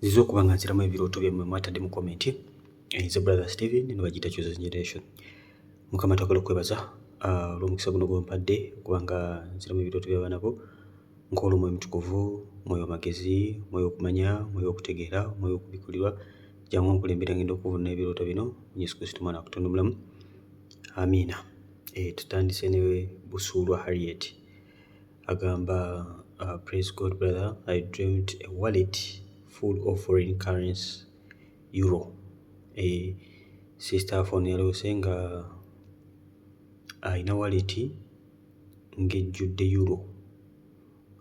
Nzize okuba nga nziramu ebirooto byammwe mwatadde mu comment. Nze Brother Steven, ne bagiyita Chosen Generation. Mukama, twagala okwebaza olw'omukisa guno gw'ompadde okuba nga nziramu ebirooto by'abaana bo. Nkola Omwoyo Mutukuvu, Omwoyo w'amagezi, Omwoyo w'okumanya, Omwoyo w'okutegeera, Omwoyo w'okubikkulirwa. Jangu onkulembere, ngenda okuvunula ebirooto bino mu Yesu Kristo, Omwana wa Katonda omulamu. Amiina. Tutandise ne Busuulwa Harriet. Agamba, "Praise God, brother. I dreamt a wallet full of foreign currency, euro." Sister ono yaloose nga alina wallet ng'ejjudde euro.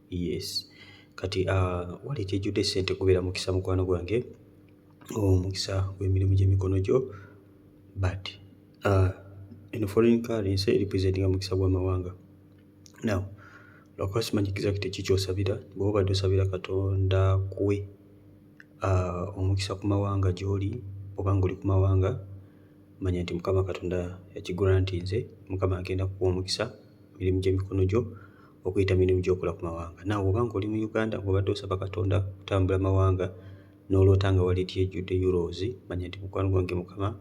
Yes, kati wallet ejjudde ssente gubeera mukisa, mukwano gwange, omukisa gw'emirimu gy'emikono gyo, but eno foreign currency representinga mukisa gw'amawanga. Now, lwakuba simanyi exact ki ky'osabira, bw'oba obadde osabira Katonda akuwe omukisa ku mawanga gy'oli, oba ng'oli ku mawanga, manya nti Mukama Katonda yakigrantinze. Mukama agenda kukuwa omukisa mirimu gy'emikono gyo okuyita mirimu gy'okola ku mawanga. Naawe oba ng'oli mu Uganda, ng'obadde osaba Katonda kutambula mawanga, n'oloota nga wallet ejjudde euros, manya nti, mukwano gwange, Mukama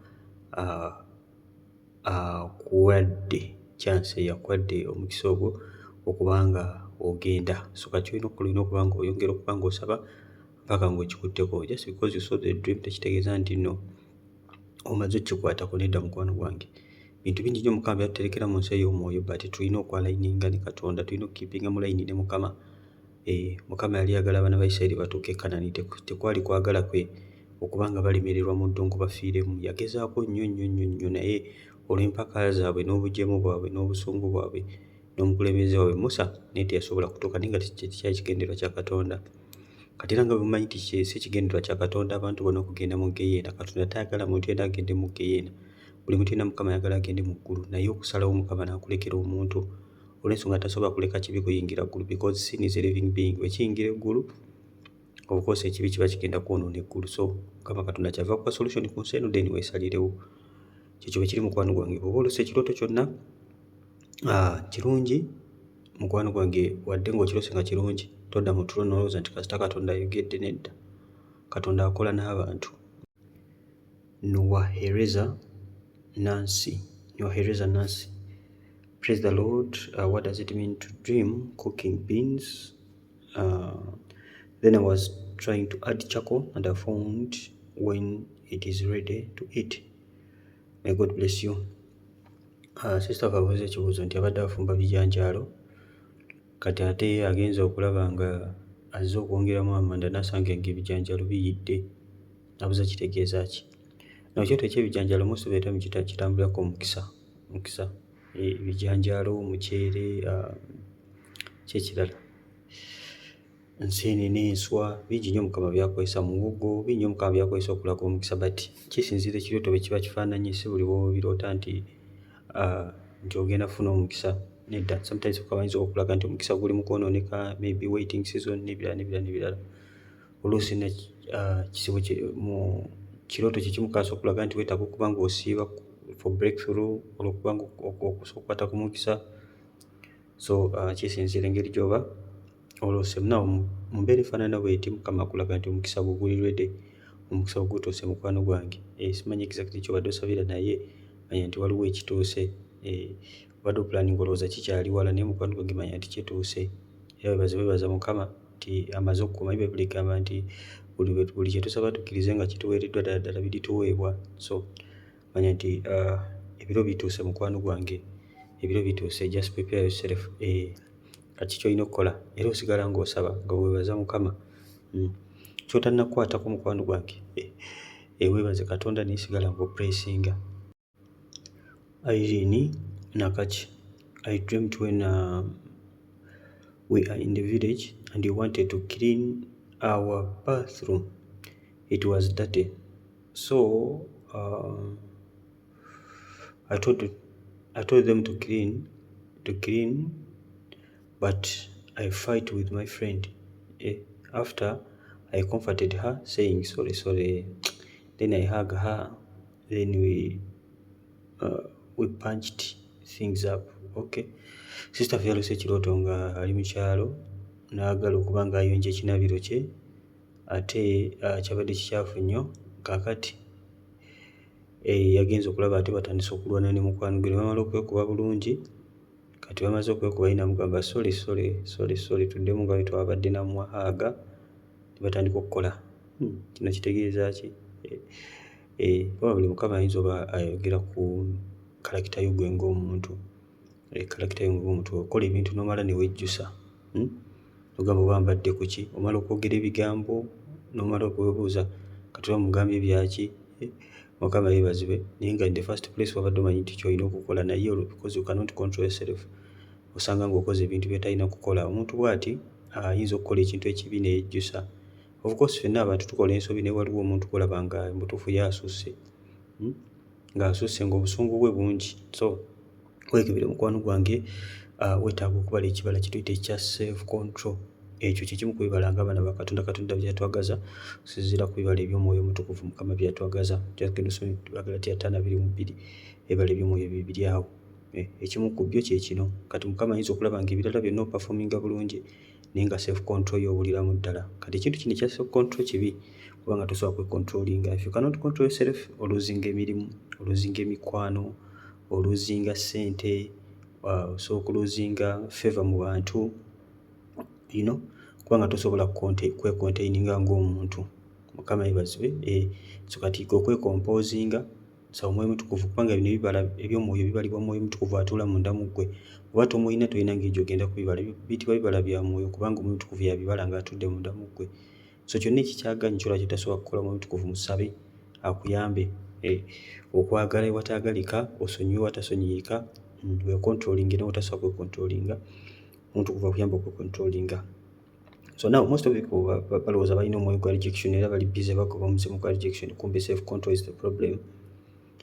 akuwadde chance, yakuwadde omukisa ogwo okuba nga ogenda. So kati ky'olina okukola, olina okuba nga oyongera okuba ng'osaba paka ng'okikutteko. Just because you saw the dream tekitegeeza nti nno omaze okkikwatako. Nedda, mukwano gwange. Bintu bingi nnyo Mukama byatuterekera mu nsi ey'omwoyo, but tulina okwaligninga ne Katonda, tulina okukeepinga mu line ne Mukama. Mukama yali ayagala abaana ba Isirayiri batuuke e Kanani. Tekwali kwagala kwe okuba nga balemererwa mu ddungu bafiiremu. Yagezaako nnyo nnyo nnyo nnyo, naye olw'empaka zaabwe n'obujeemu bwabwe n'obusungu bwabwe n'omukulembeze waabwe Musa, naye teyasobola kutuuka, naye nga tekyali kigendererwa kya Katonda. Kati era nga bwe mumanyi nti si kigendererwa kya Katonda abantu bonna okugenda mu ggeyeena, Katonda tayagala muntu yenna agende mu ggeyeena. Buli muntu yenna Mukama ayagala agende mu ggulu, naye okusalawo Mukama n'akulekera omuntu, olw'ensonga tasobola kuleka kibi kuyingira ggulu, because sin is a living being. Bwe kiyingira eggulu, of course ekibi kiba kigenda kwonoona eggulu. So Mukama Katonda kyava kuwa solution ku nsi eno, then weesalirewo. Kyekyo bwe kiri, mukwano gwange. Bw'oba oloose ekirooto kyonna kirungi, mukwano gwange, wadde ng'okiroose nga kirungi, todda mu tulo n'olowooza nti kasita Katonda ayogedde. Nedda, Katonda akola n'abantu. Nuwahereza Nancy, Nuwahereza Nancy: "Praise the Lord. What does it mean to dream cooking beans? Then I was trying to add charcoal and I found when it is ready to eat. May God bless you." Sister abuuza ekibuuzo nti abadde afumba bijanjaalo, kati ate agenze okulaba nga azze okwongeramu amanda n'asanga nga ebijanjaalo biyidde. Abuuza kitegeeza ki? Now, ekyoto ekyebijanjaalo most of the time kitambulirako omukisa, mukisa. Ebijanjaalo, omuceere, ki ekirala, enseenene, enswa, bingi nnyo Mukama by'akozesa, muwogo, bingi nnyo Mukama by'akozesa okulaga omukisa, but kisinziira ekirooto bwe kiba kifaananye. Si buli lw'obiroota nti ogenda kufuna omukisa. Nedda, sometimes Mukama ayinza okulaga nti omukisa guli mu kwonooneka, maybe waiting season n'ebirala n'ebirala n'ebirala. Oluusi kizibu mu kirooto kye kimu kaasa okulaga nti weetaaga okuba ng'osiiba for breakthrough, olw'okuba nga okusobola okukwata ku mukisa. So kisinziira engeri gy'oba oloose. Now, mu mbeera efaanana bw'eti, Mukama akulaga nti omukisa gwo guli ready, omukisa gwo gutuuse, mukwano gwange. Simanyi exactly ky'obadde osabira, naye manya nti waliwo ekituuse. Obadde oplanninga, olowooza kikyali wala, naye mukwano gwange, manya nti kituuse. Era weebaze, weebaza Mukama nti amaze okukuuma. Bayibuli egamba nti buli kye tusaba tukkirize nga kituweereddwa, ddala ddala birituweebwa. So manya nti ebiro bituuse, mukwano gwange, ebiro bituuse. Just prepare yourself. Kati ky'olina okukola, era osigala ng'osaba nga weebaza Mukama ky'otannakukwatako, mukwano gwange, weebaze Katonda, naye sigala ng'opressinga. Irene Nakachi: "I dreamt when we are in the village and we wanted to clean our bathroom. It was dirty. So I told them to clean, but I fight with my friend. After I comforted her, saying sorry, sorry. Then I hug her. Then we punched things up." Okay. Sister yaloose ekirooto nga ali mu kyalo n'ayagala okuba ng'ayonja ekinaabiro kye. Ate kyabadde kikyafu nnyo. Kaakati yagenze okulaba ate batandise okulwana ne mukwano gwe, ne bamala okwekuba bulungi. Kati bamaze okwekuba, ye n'amugamba, "Sorry, sorry, sorry, sorry, tuddemu nga bwe twabadde." N'amuwa hug ne batandika okukola. Kino kitegeeza ki? Probably Mukama ayinza oba ayogera ku character yo ggwe ng'omuntu, character yo ng'omuntu. Okola ebintu n'omala ne wejjusa, Ogamba, "Oba mbadde ku ki?" Omala okwogera ebigambo n'omala okwebuuza, "Kati oba mugambye byaki?" Mukama yeebazibwe. Naye nga in the first place wabadde omanyi nti ky'olina okukola, naye because you cannot control yourself, osanga ng'okoze ebintu by'otalina kukola. Omuntu bw'ati ayinza okukola ekintu ekibi ne yejjusa. Of course ffenna abantu tukola ensobi, naye waliwo omuntu gw'olaba nga mu butuufu ye asusse, Ng'asusse, ng'obusungu bwe bungi. So weekebere, mukwano gwange, weetaaga okubala ekibala kye tuyita ekya self control. Ekyo kye kimu ku bibala ng'abaana ba Katonda, Katonda by'atwagaza, okusinziira ku bibala eby'Omwoyo Omutukuvu Mukama by'atwagaza. Tugenda osome Abagalatiya 5:22, ebibala eby'omwoyo bibiri awo. Ekimu ku byo kye kino. Kati Mukama ayinza okulaba ng'ebirala byonna operforminga bulungi, naye nga self control yo obuliramu ddala. Kati ekintu kino ekya self control kibi, kubanga tosobola kwecontrollinga. If you cannot control yourself, olosinga emirimu, olosinga emikwano, olosinga ssente, osobola okulosinga favour mu bantu, kubanga tosobola kwecontaininga ng'omuntu. Mukama yeebazibwe. So kati gwe okwecomposinga, saba Omwoyo Mutukuvu, kubanga bino ebibala eby'omwoyo bibalibwa Mwoyo Mutukuvu atuula munda mu ggwe. Oba tomulina, tolina ngeri gy'ogenda kubibala. Biyitibwa bibala bya mwoyo kubanga Omwoyo Mutukuvu y'abibala ng'atudde munda mu ggwe. So kyonna ekikyagaanyi ky'olaba ky'otasobola kukola, Omwoyo Mutukuvu musabe akuyambe okwagala ewataagalika, osonyiwe ewatasonyiyika, weecontrollinge n'ewatasobola kwecontrollinga. Omutukuvu akuyambe okwecontrollinga. So now most of people balowooza balina omwoyo gwa rejection, era bali busy bagoba omuzimu gwa rejection, kumbe self control is the problem,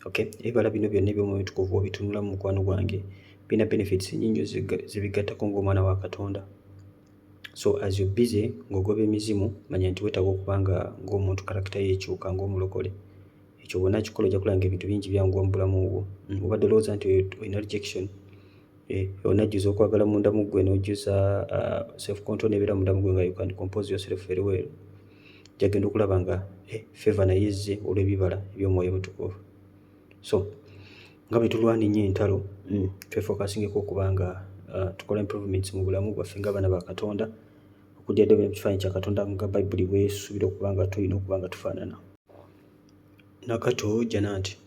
okay? Ebibala bino byonna eby'Omwoyo Mutukuvu obitunulamu, mukwano gwange, birina benefits nnyingi nnyo zebigattako ng'omwana wa Katonda. So as you busy ng'ogoba emizimu, manya nti weetaaga okuba nga ng'omuntu character ye ekyuka ng'omulokole. Ekyo bw'onaakikola, ojja kulaba nga ebintu bingi byanguwa mu bulamu bwo. Obadde olowooza nti olina rejection, onajjuza okwagala munda mu ggwe, n'ojjuza self control n'ebeera munda mu ggwe, nga you can compose yourself very well, ojja genda okulaba nga favour naye ezze olw'ebibala eby'Omwoyo Omutukuvu. So nga bwe tulwana ennyo entalo, twefocusingeko okuba nga tukola improvements mu bulamu bwaffe ng'abaana ba Katonda, okuddira ddala mu kifaananyi kya Katonda nga Bayibuli bw'esuubira okuba nga tulina okuba nga tufaanana. Nakato Janat,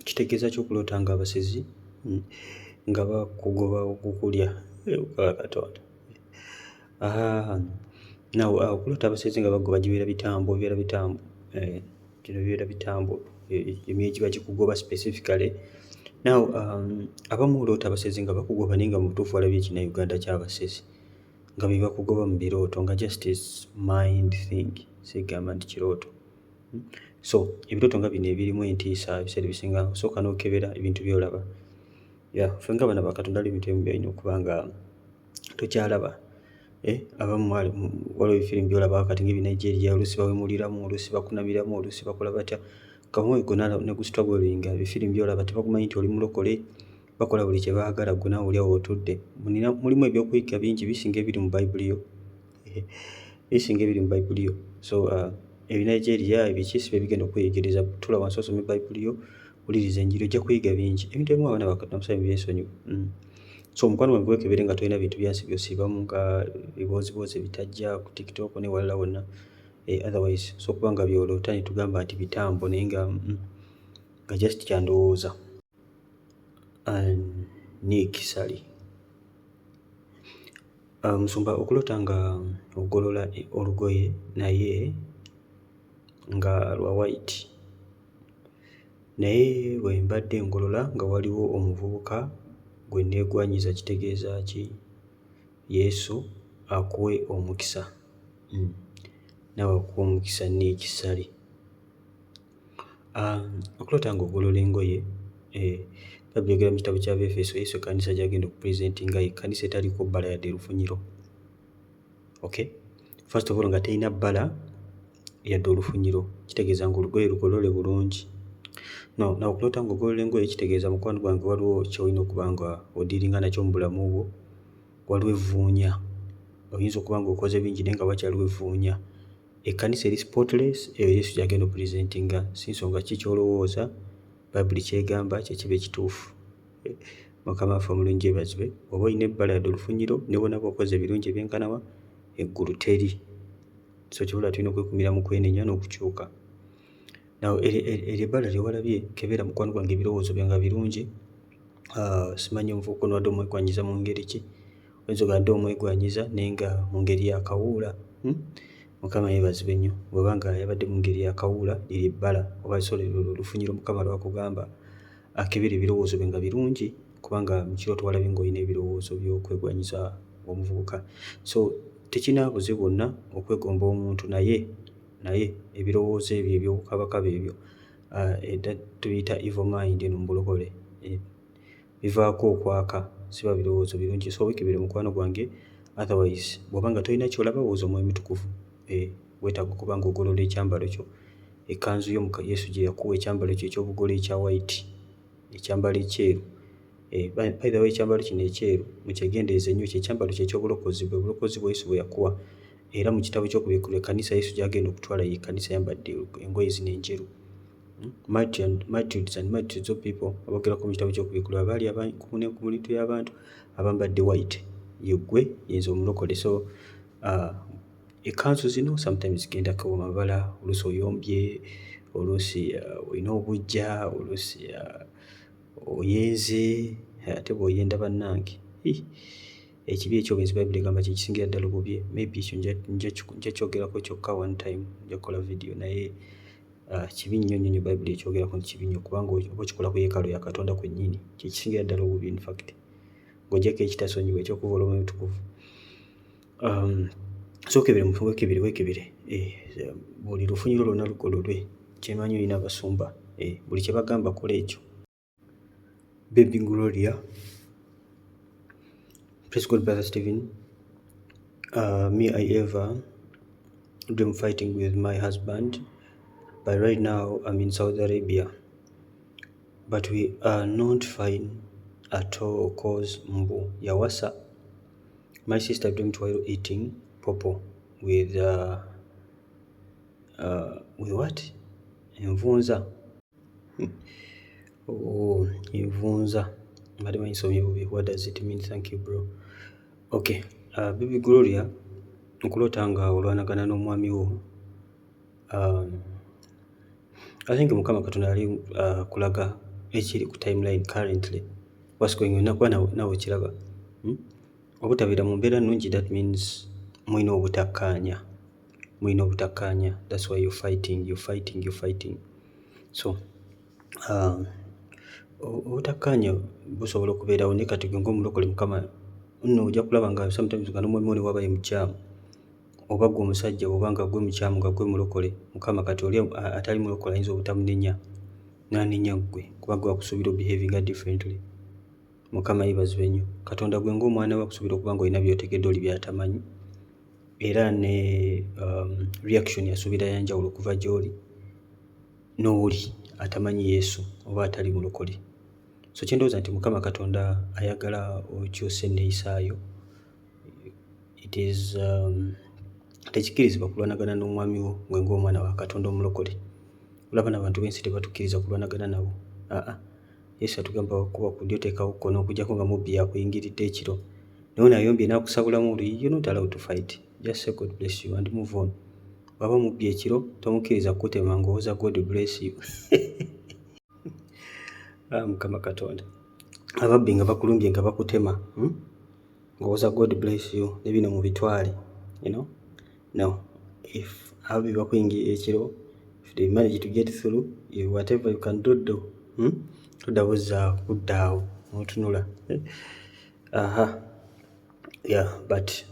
kitegeeza ki okuloota nga abasezi nga bakugoba okukulya? Katonda. Now okuloota abasezi nga bagoba gibeera bitambo, bibeera bitambo. Kino bibeera bitambo, emyoyo giba gikugoba specifically. Now abamu oloota abasezi nga bakugoba, naye nga mu butuufu walabye Ekinnayuganda ky'abasezi nga be bakugoba mu birooto, nga just is mind thing, sigamba nti kirooto. So ebirooto nga bino ebirimu entiisa, ebiseera ebisinga osooka n'okebera ebintu by'olaba. Yeah, ffe ng'abaana ba Katonda waliwo ebintu ebimu by'olina okuba nga tokyalaba. Abamu waliwo ebifirimu by'olaba kati ng'Ebinigeria, oluusi bawemuliramu, oluusi bakunamiramu, oluusi bakola batya, omwoyo gwo ne gustrugglinga. Ebifirimu by'olaba tebakumanyi nti oli mulokole, bakola buli kye baagala, ggwe naawe oli awo otudde. Mulimu ebyokuyiga bingi, bisinga ebiri mu Bayibuli yo, bisinga ebiri mu Bayibuli yo. So Ebinigeria ebiki si bye bigenda okweyigiriza. Tuula wansi osome Bayibuli yo, wuliriza enjiri, ojja kuyiga bingi. Ebintu ebimu abaana ba Katonda musaanye mubyesonyiwe. So omukwano gwange, weekebere nga tolina bintu bya nsi by'osiibamu, nga ebibooziboozi ebitajja ku TikTok n'ewalala wonna. Otherwise osobola okuba nga by'oloota ne tugamba nti bitambo, naye nga just kyandowooza. Nick Ssali. Musumba, okuloota nga ogolola olugoye naye nga lwa white, naye bwe mbadde ngolola nga waliwo omuvubuka gwe neegwanyiza, kitegeeza ki? Yesu akuwe omukisa. Naawe akuwe omukisa, Nick Ssali. Okuloota ng'ogolola engoye, Bayibuli eyogera mu kitabo ky'Abeefeso, Yesu ekkanisa gy'agenda okupresentinga ye kkanisa etaliiko bbala yadde lufunyiro. Okay? First of all, nga terina bbala yadde olufunyiro, kitegeeza ng'olugoye lugolole bulungi. No, now okuloota ng'ogolola engoye kitegeeza, mukwano gwange, waliwo ky'olina okuba nga odealinga nakyo mu bulamu bwo, waliwo evvuunya. Oyinza okuba ng'okoze bingi naye nga wakyaliwo evvuunya. Ekkanisa eri spotless eyo Yesu gy'agenda okupresentinga. Si nsonga ki ky'olowooza, Bayibuli ky'egamba kye kiba ekituufu. Mukama waffe omulungi yeebazibwe. Bw'oba olina ebbala yadde olufunyiro, ne bw'onaaba okoze ebirungi ebyenkana wa, eggulu teri. So kyova olaba tulina okwekumira mu kwenenya n'okukyuka. Now eryo ebbala lye walabye, kebera mukwano gwange ebirowoozo byo nga birungi. Simanyi omuvubuka ono wadde omwegwanyiza mu ngeri ki, oyinza ogadde omwegwanyiza naye nga mu ngeri ya kawuula, Mukama yeebazibwe nnyo. Bw'oba nga yabadde mu ngeri ya kawuula, liryo ebbala oba sorry lwe lufunyiro Mukama lw'akugamba akebere ebirowoozo byo nga birungi, kubanga mu kirooto walabye ng'olina ebirowoozo by'okwegwanyiza omuvubuka. So tekirina buzibu bwonna okwegomba omuntu, naye ebirowoozo ebyo eby'obukabakaba ebyo edda tubiyita evil mind eno mu bulokole, bivaako okwaka, siba birowoozo birungi. So weekebere mukwano gwange, otherwise bw'oba nga tolina ky'olaba, buuza Omwoyo Omutukuvu. Weetaaga okuba ng'ogolola ekyambalo kyo, ekkanzu yo Yesu gye yakuwa, ekyambalo kyo eky'obugole ekya white, ekyambalo ekyeru. By the way, ekyambalo kino ekyeru mukyegendereze nnyo, kye kyambalo kye eky'obulokozi, bwe bulokozi bwa Yesu bwe yakuwa. Era mu kitabo ky'Okubikkulirwa, ekkanisa Yesu gy'agenda okutwala ye kkanisa eyambadde engoye zino enjeru. Multitudes and multitudes of people aboogerwako mu kitabo ky'Okubikkulirwa baali n'enkumu y'abantu abambadde white. Ye ggwe, ye nze omulokole. So ekkanzu zino sometimes zigendako amabala, oluusi oyombye, oluusi olina obuggya, oluusi oyenze, ate bw'oyenda bannange, ekibi eky'obwenzi Bayibuli egamba kye kisingira ddala obubi. Maybe ekyo nja kyogerako kyokka one time, nja kukola video, naye kibi nnyo nnyo nnyo. Bayibuli ekyogerako nti kibi nnyo kubanga oba okikola ku yeekaalu ya Katonda kwennyini, kye kisingira ddala obubi, in fact ng'oggyeko ekitasonyiwa eky'okuvvoola Omwoyo Omutukuvu. So weekebere, weekebere, weekebere, buli lufunyiro lwonna lugololwe. Kye mmanyi olina abasumba, buli kye bagamba kola ekyo. Baby Gloria. Praise God, Brother Stephen. Me, I ever dream fighting with my husband, but right now I'm in Saudi Arabia. But we are not fine at all 'cause mbu yawasa. My sister dreamt while eating pawpaw with what? Envunza. Oh, envunza. Mbadde manyi nsomye bubi. What does it mean? Thank you, bro. Okay, Baby Gloria, okuloota nga olwanagana n'omwami wo, I think Mukama Katonda yali kulaga ekiri ku timeline currently, what's going on, kuba naawe okiraba, Obutabeera mu mbeera nnungi, that means mulina obutakkaanya, mulina obutakkaanya. That's why you're fighting, you're fighting, you're fighting. So obutakkaanya busobola okubeerawo, naye kati gwe ng'omulokole, Mukama nno ojja kulaba nga sometimes nga n'omwami wo ne bw'aba ye mukyamu, oba ggwe omusajja bw'oba nga ggwe mukyamu nga ggwe mulokole, Mukama kati oli atali mulokole ayinza obutamunenya n'anenya ggwe, kuba ggwe akusuubira obehavinga differently. Mukama yeebazibwe nnyo. Katonda gwe ng'omwana we akusuubira okuba ng'olina by'otegedde oli by'atamanyi, era ne reaction asuubira ya njawulo okuva gy'oli n'oli atamanyi Yesu oba atali mulokole. So kye ndowooza nti Mukama Katonda ayagala okyuse enneeyisaayo. It is tekikkirizibwa kulwanagana n'omwami wo gwe ng'omwana wa Katonda omulokole. Olaba n'abantu b'ensi tebatukkiriza kulwanagana nabo. Aa, Yesu yatugamba kuba ku ddyo teekawo kkono, okuggyako nga mubbi yakuyingiridde ekiro. Naye ono ayombye n'akusabulamu oluyi, you're not allowed to fight. Just say, "God bless you," and move on. Bw'aba mubbi ekiro, tomukkiriza kukutema ng'owoza "God bless you". Ah, Mukama Katonda. Ababbi nga bakulumbye nga bakutema, Ng'owoza "God bless you" ne bino mubitwale, you know? No. If ababbi bakuyingirira ekiro, if they manage to get through, you, whatever you can do, do. Todda buzzaawo, kudda awo n'otunula. Aha. Yeah, but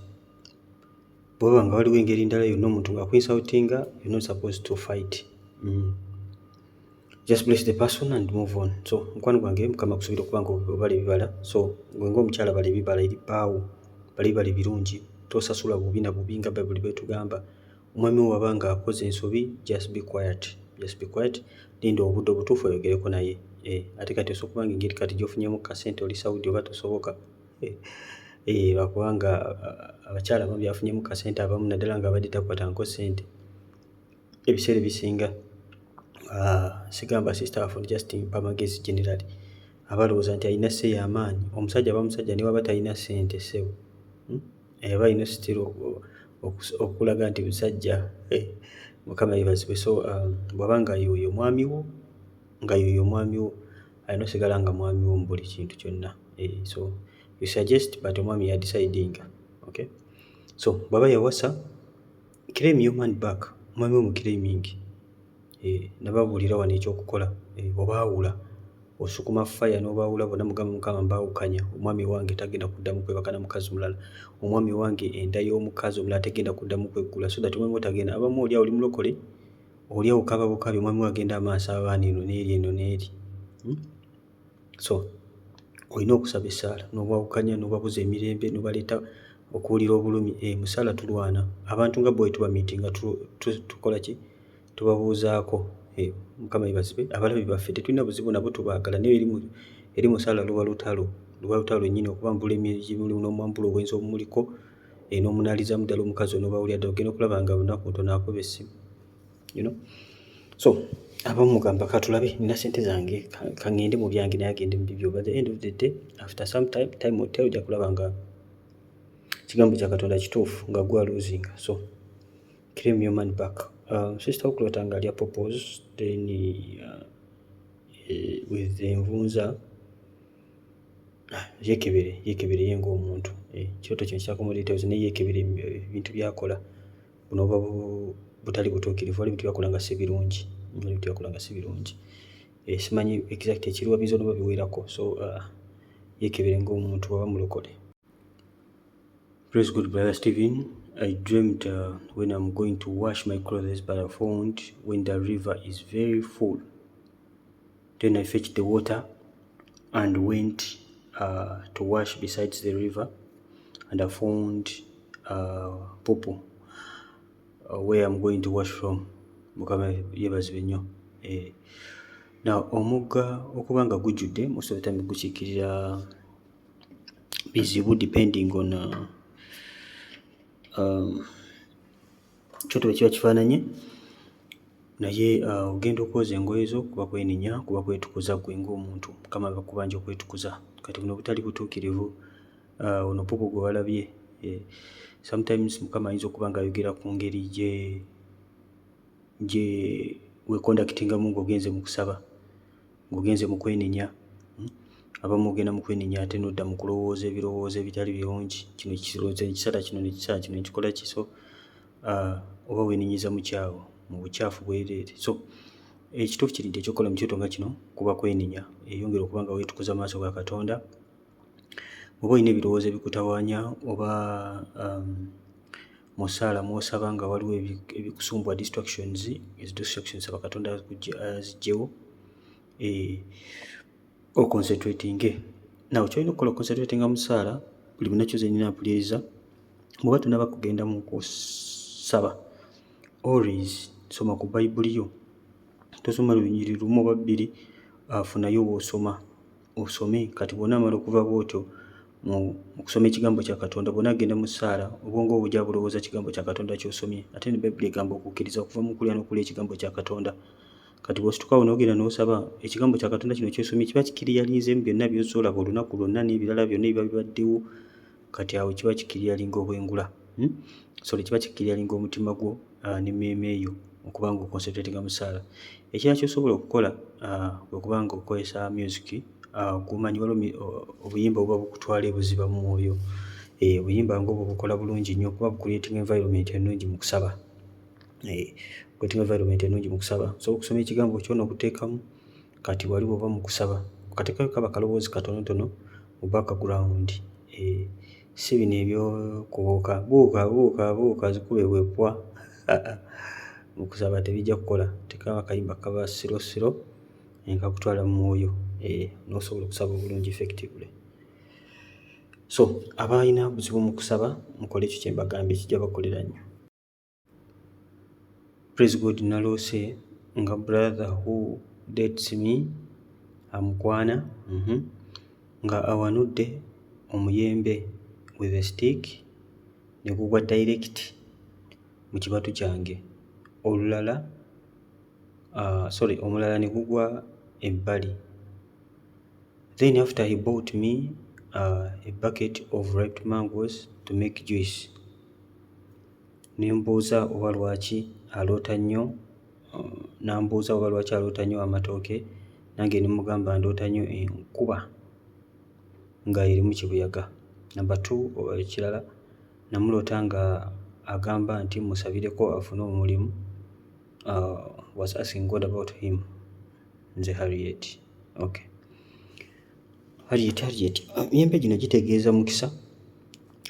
bw'oba nga waliwo engeri endala yonna omuntu ng'akuinsultinga, you're not supposed to fight. Just bless the person and move on. So mukwano gwange, Mukama akusuubira okuba nga obala ebibala. So gwe ng'omukyala bala ebibala eri bbaawo, bala ebibala ebirungi, tosasula bubi na bubi nga Bayibuli bw'etugamba. Omwami wo bw'aba ng'akoze ensobi, just be quiet, just be quiet, linda obudde obutuufu oyogereko naye. Ate kati osobola okuba nga engeri kati gy'ofunyemu kasente oli Saudi oba tosoboka. Lwakubanga abakyala abamu byafunyemu kasente abamu, naddala ng'abadde takwatangako ssente. Ebiseera ebisinga, sigamba sister waffe, just mpa amagezi generally, aba alowooza nti alina say y'amaanyi. Omusajja aba musajja ne bw'aba talina ssente, ssebo, Aba alina still okulaga nti musajja. Mukama yeebazibwe. So bw'aba nga y'oyo omwami wo, nga y'oyo omwami wo, alina osigala nga mwami wo mu buli kintu kyonna. So you suggest, but omwami y'adecidinga, okay? So bw'aba yawasa, claim your man back. Omwami wo muclaiminge. Nababuulira wano ekyokukola, obaawula, osukuma fire n'obaawula bonna, mugamba, "Mukama, mbaawukanya. Omwami wange tagenda kuddamu kwebaka na mukazi mulala. Omwami wange enda y'omukazi omulala tegenda kuddamu kweggula," so that omwami wo tagenda. Abamu oli awo oli mulokole, oli awo okaaba bukabi, omwami wo agenda amaaso abaana eno n'eri, eno n'eri, So olina okusaba essaala n'obawukanya, n'obabuza emirembe, n'obaleeta okuwulira obulumi. Mu ssaala tulwana. Abantu nga bo bwe tubamiitinga, tukola ki? Tubabuuzaako. Mukama yeebazibwe. Abalabe baffe tetulina buzibu nabo, tubaagala, naye eri mu ssaala luba lutalo, luba lutalo lwennyini, okubambula emirimu n'omwambula obwenzi obumuliko, n'omunaalizaamu ddala omukazi, onoobawulira ddala, ogenda okulaba nga lunaku ntono akuba essimu. So abamu mugamba, "Katulabe, nina ssente zange, kaŋŋende mu byange," naye agende mu bibyo. But the end of the day, after some time, time will tell, ojja kulaba nga ekigambo kya Katonda kituufu, nga gwe alosinga. So claim your man back. Sister okuloota nga alya pawpaws then with envunza, yeekebere, yeekebere ye ng'omuntu. Ekirooto kino kyakomo details, naye yeekebere ebintu by'akola. Buno buba butali butuukirivu, waliwo ebintu by'akola nga si birungi, waliwo ebintu by'akola nga si birungi. Simanyi exact ekiriwa, biyinza noba biwerako. So yeekebere ng'omuntu aba mulokole. Praise God, Brother Stephen. I dreamed when I'm going to wash my clothes, but I found when the river is very full. Then I fetched the water and went to wash besides the river, and I found poo where I'm going to wash from. Mukama yeebazibwe nnyo. Now omugga okuba nga gujjudde, most of the time gukiikirira bizibu, depending on kyoto bwe kiba kifaananye. Naye ogenda okwoza engoye zo kuba kwenenya, kuba kwetukuza ggwe ng'omuntu. Mukama bakubanja okwetukuza. Kati buno obutali butuukirivu, ono poo poo gwe walabye, sometimes Mukama ayinza okuba ng'ayogera ku ngeri gye weeconductingamu ng'ogenze mu kusaba, ng'ogenze mu kwenenya. Abamu ogenda mu kwenenya ate n'odda mu kulowooza ebirowoozo ebitali birungi, kino kirowoozo nekisala kino, nekisala kino, nekikola ki. So oba weenenyeza mu kyawo, mu bukyafu bwereere. So ekituufu kiri nti ekyokukola mu kirooto nga kino kuba kwenenya. Eyongera okuba nga weetukuza mu maaso ga Katonda. Bw'oba olina ebirowoozo ebikutawaanya, oba mu ssaala mw'osaba nga waliwo ebikusumbuwa, distractions, ezo distractions saba Katonda aziggyewo, oconcentratinge. Now ky'olina okukola, oconcentratinga mu ssaala. Buli munaku zennyini mpuliriza, bw'oba tonnaba kugenda mu kusaba, always soma ku Bayibuli yo. Tosoma lunyiriri lumu oba bbiri, funayo w'osoma, osome. Kati bw'onaamala okuva bw'otyo mu kusoma ekigambo kya Katonda, bw'onaagenda mu ssaala, obwongo bwo bujja bulowooza kigambo kya Katonda ky'osomye. Ate ne Bayibuli egamba okukkiriza okuva mu kulya n'okulya ekigambo kya Katonda. Kati bw'ositukawo n'ogenda n'osaba, ekigambo kya Katonda kino ky'osomye kiba kiclearinzeemu byonna by'ozze olaba olunaku lwonna n'ebirala byonna ebiba bibaddewo. Kati awo kiba kiclearinga obwengula, Sorry, kiba kiclearinga omutima gwo n'emmeeme yo okuba nga oconcentratinga mu ssaala. Ekirala ky'osobola okukola kwe kuba nga okozesa music gw'omanyi. Waliwo obuyimba obuba bukutwala ebuziba mu mwoyo. Obuyimba ng'obwo bukola bulungi nnyo kuba bucreatinga environment ennungi mu kusaba, creatinga environment ennungi mu kusaba. Osobola okusoma ekigambo kyo n'okuteekamu. Kati wali bw'oba mu kusaba, okateekayo kaba kaloboozi katonotono mu background, si bino eby'okubuuka buuka buuka buuka zikube bwepwa mu kusaba, tebijja kukola. Teekamu akayimba kaba slow slow, kakutwala mu mwoyo, n'osobola okusaba obulungi effectively. So abalina obuzibu mu kusaba, mukole ekyo kye mbagambye, kijja bakolera nnyo. Praise God. Naloose nga brother who dates me, amukwana, nga awanudde omuyembe with a stick ne gugwa direct mu kibatu kyange. Olulala, sorry, omulala ne gugwa ebbali. Then after he bought me a bucket of ripe mangoes to make juice. Ne mbuuza oba lwaki aloota nnyo, n'ambuuza oba lwaki aloota nnyo amatooke, nange ne mugamba ndoota nnyo enkuba nga erimu kibuyaga. Number two, ekirala, namuloota nga agamba nti musabireko afune omulimu, was asking God about him. Nze Harriet. Okay. Harriet, Harriet, emiyembe gino gitegeeza mukisa.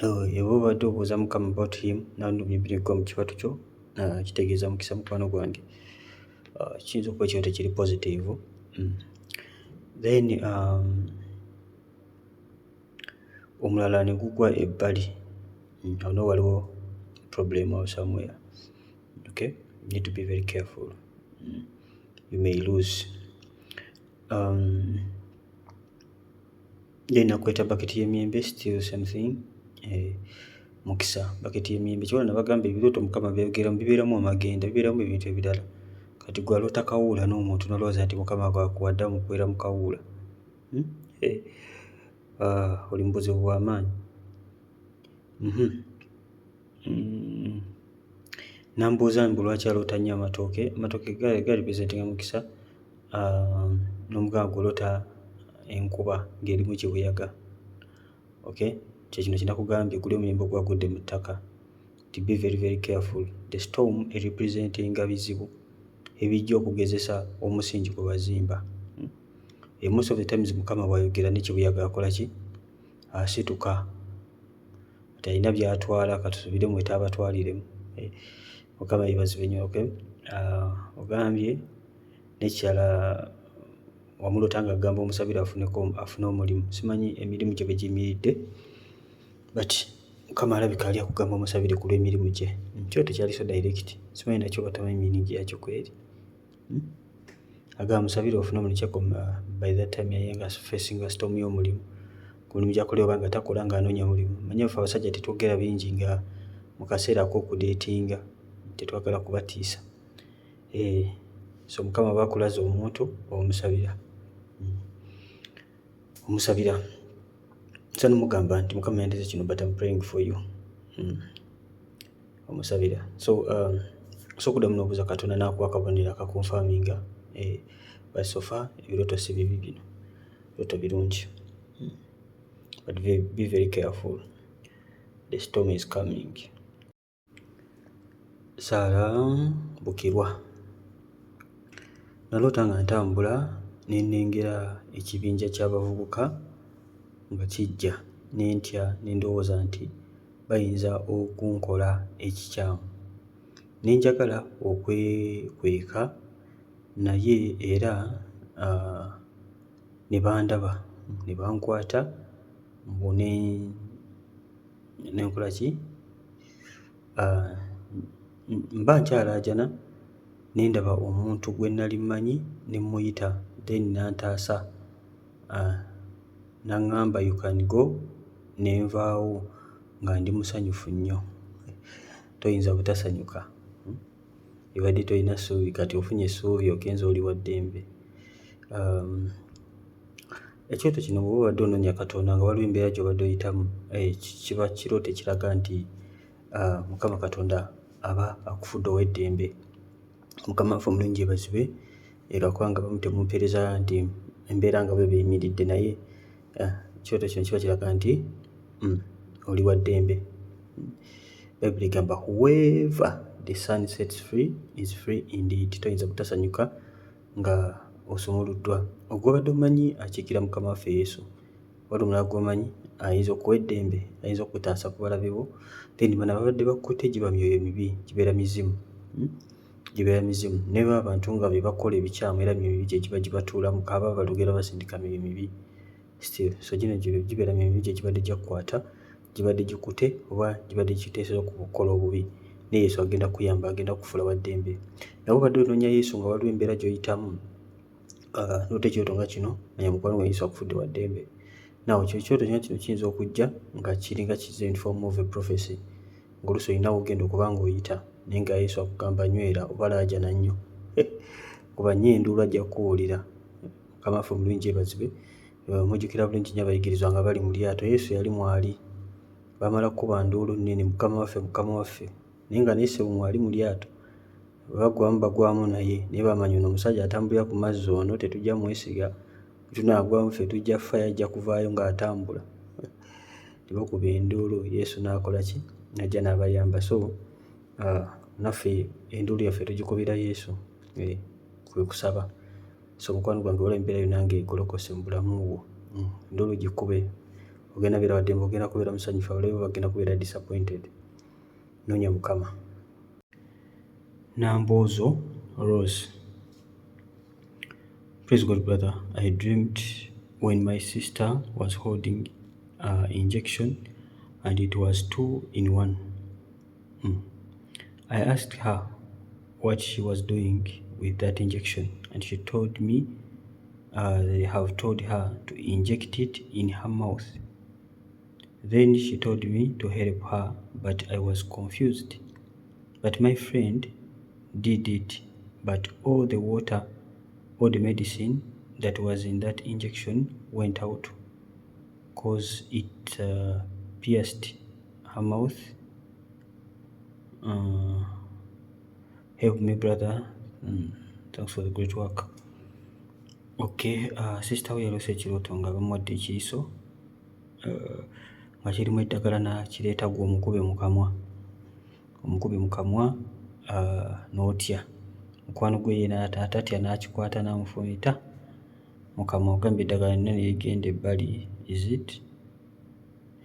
Oba obadde obuuza Mukama about him, n'emiyembe negigwa mu kibatu kyo, kitegeeza mukisa, mukwano gwange. Kiyinza okuba ekirooto ekiri positive. Then omulala ne gugwa ebbali. Awo nawo waliwo problem awo somewhere. Okay, you need to be very careful. You may lose. Then nakweta baketi y'emiyembe, still same thing. Mukisa, baketi y'emiyembe. Kyova nabagamba ebirooto Mukama byayogeramu bibeeramu amagenda, bibeeramu ebintu ebirala. Kati gwe aloota kawuula n'omuntu n'olowooza nti Mukama akuwadde amukuweera mu kawuula. Eh, oli mu buzibu bw'amaanyi. N'ambuuza mbu lwaki aloota nnyo amatooke. Amatooke ga representinga mukisa, n'omugamba gw'oloota enkuba ng'erimu kibuyaga. Okay, kye kino kye nakugambye guli omuyembe ogwagudde mu ttaka. To be very very careful. The storm erepresentinga bizibu ebijja okugezesa omusingi gwe wazimba. Most of the times Mukama bw'ayogera ne kibuyaga akola ki? Asituka. Kati alina by'atwala, katusuubire mmwe taabatwaliremu. Mukama yeebazibwe nnyo. Okay. Ogambye n'ekirala, wamuloota ng'agamba omusabire afuneko, afune omulimu. Simanyi emirimu gye bwe giyimiridde, but Mukama alabika ali akugamba omusabire ku lw'emirimu gye. Kyo tekyali so direct, simanyi nakyo oba tamanyi meaning yakyo kweri. Agamba musabire ofune omulimu, kyako by that time yali nga facinga storm y'omulimu, ku mulimu gy'akolera oba nga takola ng'anoonya mulimu. Manyi ffe abasajja tetwogera bingi nga mu kaseera ak'okudeetinga, tetwagala kubatiisa. So Mukama aba akulaze omuntu, omusabira. Omusabira. So n'omugamba nti Mukama yandeese kino, but I'm praying for you. Omusabira. So osobola okuddamu n'obuuza Katonda n'akuwa akabonero akaconfirminga. But so far ebirooto si bibi bino. Birooto birungi. But be very careful. The storm is coming. Sarah Bukirwa. Naloota nga ntambula ne nnengera ekibinja ky'abavubuka nga kijja, ne ntya, ne ndowooza nti bayinza okunkola ekikyamu. Ne njagala okwekweka, naye era ne bandaba ne bankwata mbu ne nkola ki? Mba nkyalaajana ne ndaba omuntu gwe nnali mmanyi ne mmuyita, then n'antaasa, n'aŋŋamba, "You can go." Ne nvaawo nga ndi musanyufu nnyo. Toyinza butasanyuka. Obadde tolina ssuubi, kati ofunye essuubi, ogenze oli wa ddembe. Ekirooto kino, bw'oba obadde onoonya Katonda nga waliwo embeera gy'obadde oyitamu, kiba kirooto ekiraga nti Mukama Katonda aba akufudde ow'eddembe. Mukama waffe omulungi yeebazibwe, lwakubanga abamu temumpeereza nti embeera nga bwe beyimiridde, naye ekirooto kino kiba kiraga nti oli wa ddembe. Bayibuli egamba, "Whoever the Son sets free is free indeed." Toyinza butasanyuka nga osumuluddwa. Ogw'obadde omanyi akiikira Mukama waffe Yesu. Waliwo omulala gw'omanyi ayinza okuwa eddembe, ayinza okukutaasa ku balabe bo. Then bano ababadde bakutte giba myoyo mibi, gibeera mizimu. Gibeera mizimu. Ne baba abantu nga be bakola ebikyamu, era myoyo mibi gye giba gibatuulamu, kaba balugera basindika myoyo mibi still. So gino gibeera myoyo mibi gye gibadde gyakukwata, gibadde gikute oba gibadde giteeseza okukola obubi. Naye Yesu agenda kukuyamba, agenda kukufuula wa ddembe. Naye obadde onoonya Yesu nga waliwo embeera gy'oyitamu, n'ota ekirooto nga kino, manya mukwano gwange, Yesu akufudde wa ddembe. Now ekirooto nga kino kiyinza okujja nga kiringa kizze in form of a prophecy, ng'oluusi olina w'ogenda okuba ng'oyita. Naye nga Yesu akugamba nywera oba laajana nnyo, kuba nnyo enduulu ajja kukuwulira. Mukama waffe omulungi yeebazibwe. Mujjukira bulungi nnyo abayigirizwa nga bali mu lyato, Yesu yali mwali, bamala kukuba nduulu nnene, "Mukama waffe, Mukama waffe," naye nga naye ssebo mwali mu lyato. Bwe bagwamu bagwamu naye, naye bamanya ono omusajja atambulira ku mazzi ono tetujja mwesiga, bwe tunaagwamu ffe tujja kufa, ye ajja kuvaayo ng'atambula. Ne bakuba enduulu, Yesu n'akola ki? N'ajja n'abayamba. So naffe enduulu yaffe tugikubira Yesu, kwe kusaba. So mukwano gwange, waliwo embeera yonna ng'egolokose mu bulamu bwo, enduulu gikube, ogenda beera wa ddembe, ogenda kubeera musanyufu, abalabe bo bagenda kubeera disappointed. Noonya Mukama. Namboozo Rose. Praise God, brother. I dreamed when my sister was holding injection and it was two in one. I asked her what she was doing with that injection and she told me they have told her to inject it in her mouth. Then she told me to help her, but I was confused. But my friend did it, but all the water, all the medicine that was in that injection went out 'cause it pierced her mouth. Help me, brother. Thanks for the great work. Okay, sister we yaloose ekirooto nga bamuwadde ekiyiso nga kirimu eddagala, n'akireeta gwe omukube mu kamwa, omukube mu kamwa n'otya. Mukwano gwe ye atatya n'akikwata n'amufumita mu kamwa, ogambye eddagala lyonna ne ligenda ebbali. Is it?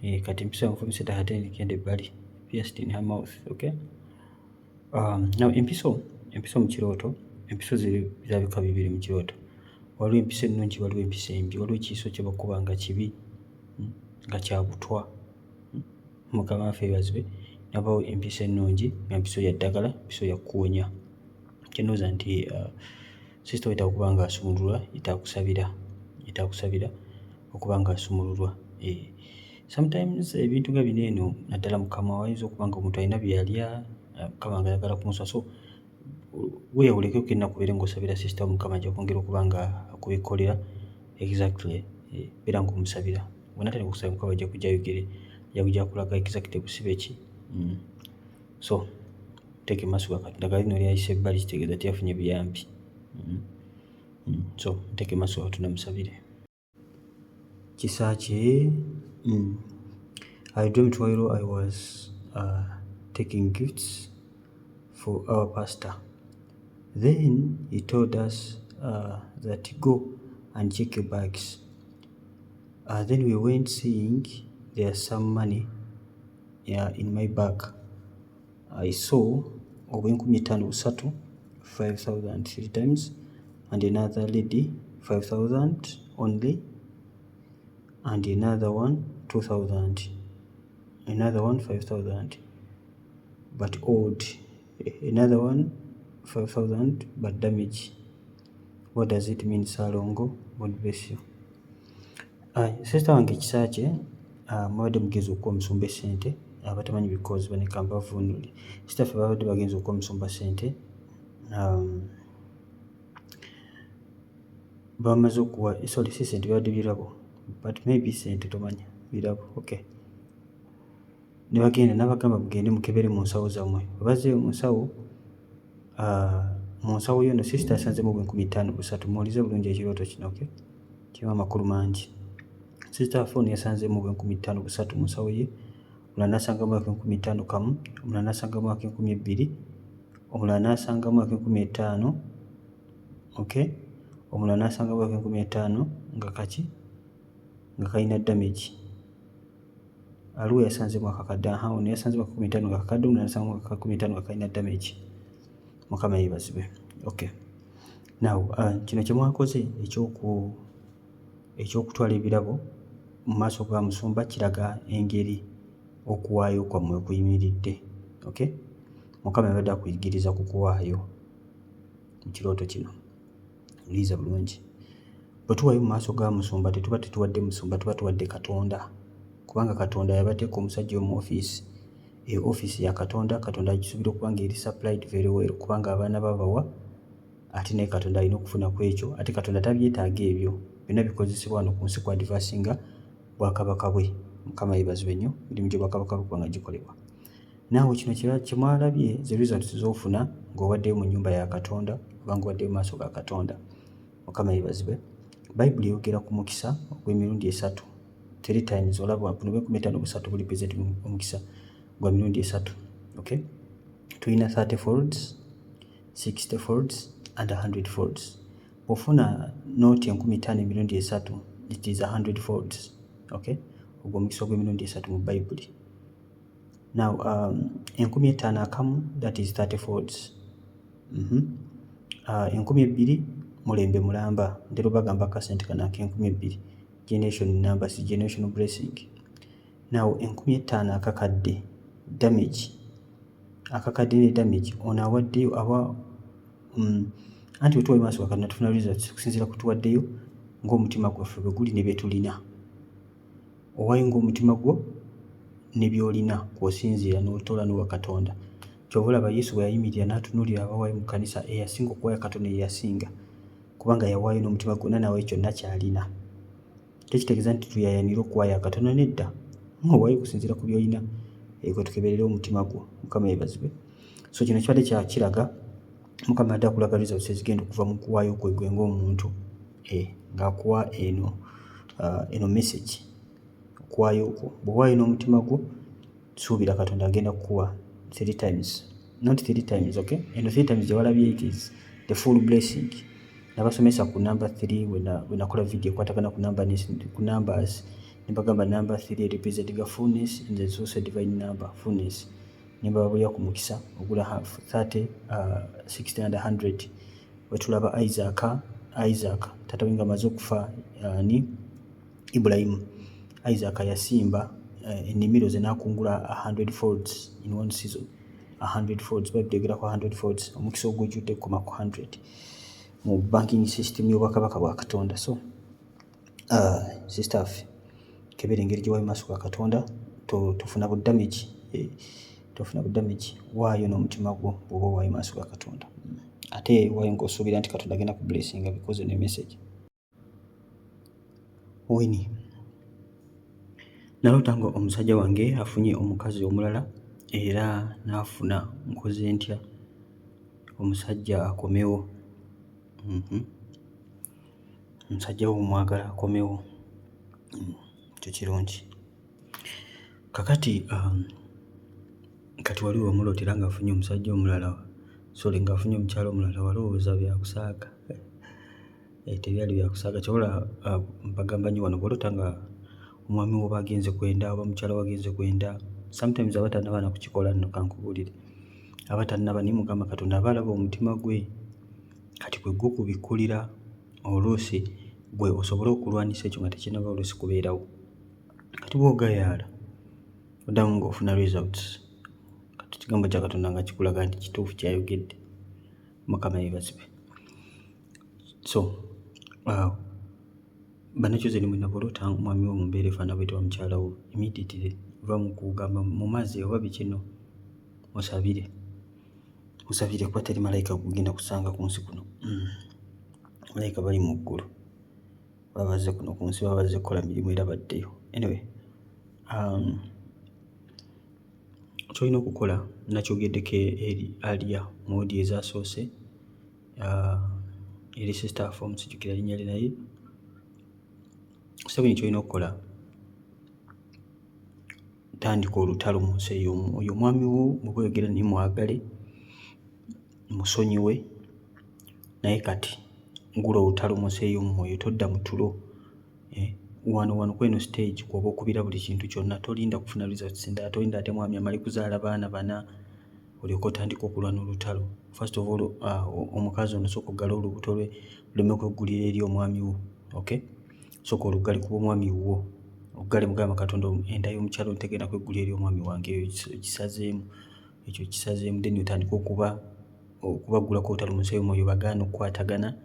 Kati empiso yamufumise eddagala ate ne ligenda ebbali, pierced in her mouth. Okay. Now empiso mu kirooto, empiso ziri za bika bibiri mu kirooto. Waliwo empiso ennungi, waliwo empiso embi. Waliwo ekiyiso kye bakuba nga kibi, nga kya butwa. Mukama waffe yeebazibwe. Nabawo empiso ennungi nga mpiso ya ddagala, mpiso ya kuwonya. Kye ndowooza nti sister weetaaga okuba ng'asumululwa, yeetaaga kusabira, yeetaaga kusabira okuba ng'asumululwa. Sometimes ebintu nga bino eno, naddala mu kamwa, wayinza okuba nga omuntu alina bye yalya, Mukama ng'ayagala kumuswa. So weeyawuleko ennaku obeere ng'osabira sister wo, Mukama ajja kwongera okuba nga akubikkulira exactly. Beera ng'omusabira. Bw'onaatandika okusaba, Mukama ajja kujja ayogere, ajja kujja akulaga exactly busibe ki. So muteeke mu maaso ga Katonda. Eddagala lino lyayise ebbali, kitegeeza teyafunye buyambi. So muteeke mu maaso ga Katonda, musabire. Kisaakye. I dreamt while I was taking gifts for our pastor. Then he told us that go and check your bags. Then we went, seeing there's some money, yeah, in my bag. I saw obwenkumi ttaano busatu, 5000 three times, and another lady 5000 only, and another one 2000, another one 5000 but old, another one 5000 but damage. What does it mean, Salongo? God bless you. Sister wange Kisaakye, mubadde mugenze okuwa omusumba essente. Abatamanyi because baneka nbavuunule. Sister ffe babadde bagenze okuwa omusumba ssente, bamaze okuwa, sorry, si ssente, bibadde birabo, but maybe ssente, tomanya, birabo, okay. Ne bagenda n'abagamba, "Mugende mukebere mu nsawo zammwe." Bwe bazzeeyo mu nsawo, mu nsawo y'ono sister asanzemu obwenkumi ttaano busatu. Muwulize bulungi ekirooto kino, okay, kirimu amakulu mangi. Sister waffe ono yasanzeemu obwenkumi ttaano busatu mu nsawo ye, omulala n'asangamu ak'enkumi ttaano kamu, omulala n'asangamu ak'enkumi ebbiri, omulala n'asangamu ak'enkumi ttaano, okay, omulala n'asangamu ak'enkumi ttaano nga kaki, nga kalina damage. Aliwo yasanzeemu akakadde, aha, ono yasanzeemu ak'enkumi ttaano nga kakadde, omulala n'asangamu ak'enkumi ttaano nga kalina damage. Mukama yeebazibwe. Okay. Now kino kye mwakoze eky'okutwala ebirabo mu maaso ga musumba kiraga engeri okuwaayo kwammwe kuyimiridde. Okay? Mukama yabadde akuyigiriza ku kuwaayo mu kirooto kino. Wuliriza bulungi. Bwe tuwaayo mu maaso ga musumba, tetuba tetuwadde musumba, tuba tuwadde Katonda. Kubanga Katonda yabateeka omusajja omu ofiisi. Eyo ofiisi ya Katonda. Katonda agisuubira okuba nga eri supplied very well, kubanga abaana babawa, ate naye Katonda alina okufuna ku ekyo. Ate Katonda tabyetaaga ebyo byonna, bikozesebwa wano ku nsi ku advancinga bwakabaka bwe. Mukama yebazibwe nnyo. Mirimu gy'obwakabaka bwe kubanga gikolebwa. Naawe kino kyemwalabye, ze results z'ofuna ng'owaddeyo mu nnyumba ya Katonda oba ng'owaddeyo mu maaso ga Katonda. Mukama yebazibwe. Bayibuli eyogera ku mukisa ogw'emirundi esatu, three times. Olaba buno bw'enkumi ttaano busatu buli present omukisa gwa mirundi esatu. Okay, tulina 30 folds, 60 folds and 100 folds. Bw'ofuna nooti 5000 emirundi esatu, it is 100 folds. Okay, ogwo omukisa ogw'emirundi esatu mu Bayibuli. Now 5001, that is 30 folds. 2000 mulembe mulamba. Ntera obagamba akasente kano ak'enkkumi ebbiri, generation numbers, generational blessing. Now 5000, akakadde damage, akakadde ne damage. Ono awaddeyo aba anti wetuwa maaso ga Katonda tufuna results okusinziira ku tuwaddeyo ng'omutima gwaffe bwe guli ne bye tulina. Owaayo ng'omutima gwo ne by'olina kw'osinziira n'otoola n'owa Katonda. Kyova olaba Yesu bwe yayimirira n'atunuulira abawaayo mu kkanisa, eyasinga okuwaayo Katonda ye yasinga, kubanga yawaayo n'omutima gwonna, n'awaayo kyonna ky'alina. Tekitegeeza nti tuyaayaanire okuwaayo akatono, nedda, owaayo okusinziira ku by'olina, kwe tukeberere omutima gwo. Mukama yeebazibwe. So kino kibadde kiraga Mukama adde akulaga results ezigenda okuva mu kuwaayo kwe gwe ng'omuntu, ng'akuwa eno message. Okuwaayo kwo, bw'owaayo n'omutima gwo, suubira Katonda agenda kukuwa three times, not three times. Okay, eno three times gye walabye, it is the full blessing. Nabasomesa ku number three bwe nakola video ekwatagana ku number, ku numbers, ne mbagamba number three representing fullness and there's also divine number fullness. Ne mbabulira ku mukisa ogula half 30, 60 and 100. Wetulaba Isaac, Isaac taata we nga amaze okufa, ni Ibulayimu, Isaac yasimba ennimiro ze n'akungula 100 folds in one season. 100 folds, Bayibuli eyogera ku 100 folds, omukisa ogujjudde kukoma ku 100 mu banking system y'obwakabaka bwa Katonda. So sister waffe, kebera engeri gye wayo maaso ga Katonda, tofuna bu damage, tofuna bu damage. Waayo n'omutima gwo bw'oba owaayo maaso ga Katonda, ate waayo ng'osuubira nti Katonda agenda ku blessinga, because eno message. Winnie, naloota nga omusajja wange afunye omukazi omulala era n'afuna. Nkoze ntya omusajja akomewo? Omusajja wo omwagala akomewo, ekyo kirungi. Kakati kati wali wamulootera ng'afunye omusajja omulala, sorry, ng'afunye omukyala omulala, walowooza byakusaaga? Tebyali byakusaaga. Kyova olaba mbagamba nnyo wano, bw'oloota nga omwami wo oba agenze kwenda oba mukyala wo agenze kwenda, sometimes aba tannaba na kukikola nno, kankubuulire, aba tannaba, naye mugamba Katonda aba alaba omutima gwe, kati kwe gukubikkulira oluusi gwe osobole okulwanyisa ekyo nga tekinnaba oluusi kubeerawo. Kati bw'ogayaala oddamu ng'ofuna results, kati ekigambo kya Katonda nga kikulaga nti kituufu ky'ayogedde. Mukama yeebazibwe. So bannakyozi mwenna, bw'oloota omwami wo mu mbeera efaanana bw'etyo oba mukyala wo, immediately va mu kugamba mu mazzi oba biki, nno musabire, musabire, kuba teri malayika gugenda kusanga ku nsi kuno. Malayika bali mu ggulu, baba bazze kuno ku nsi baba bazze kukola mirimu era baddeyo. Anyway, ky'olina okukola nakyogeddeko eri alya mu audio ezaasoose, eri sister waffe omusijjukira linnya lye, naye Museveni, ky'olina okukola, tandika olutalo mu nsi ey'omwoyo. Omwami wo bw'oba oyogera naye, mwagale, musonyiwe, naye kati gula olutalo mu nsi ey'omwoyo, todda mu tulo. Wano wano kweno stage kw'oba okubira buli kintu kyonna, tolinda kufuna results ndala, tolinda ate mwami amale kuzaala baana bana olyoke otandike okulwana olutalo. First of all, omukazi ono sooka oggale olubuto lwe luleme kweggulira eri omwami wo. Okay, sooka oluggale, kuba omwami wuwo oluggale, mugamba Katonda enda y'omukyala ono tegenda kweggulira eri omwami wange, eyo kisazeemu, ekyo kisazeemu. Then otandike okubaggulako olutalo mu nsi ey'omwoyo, bagaane okukwatagana,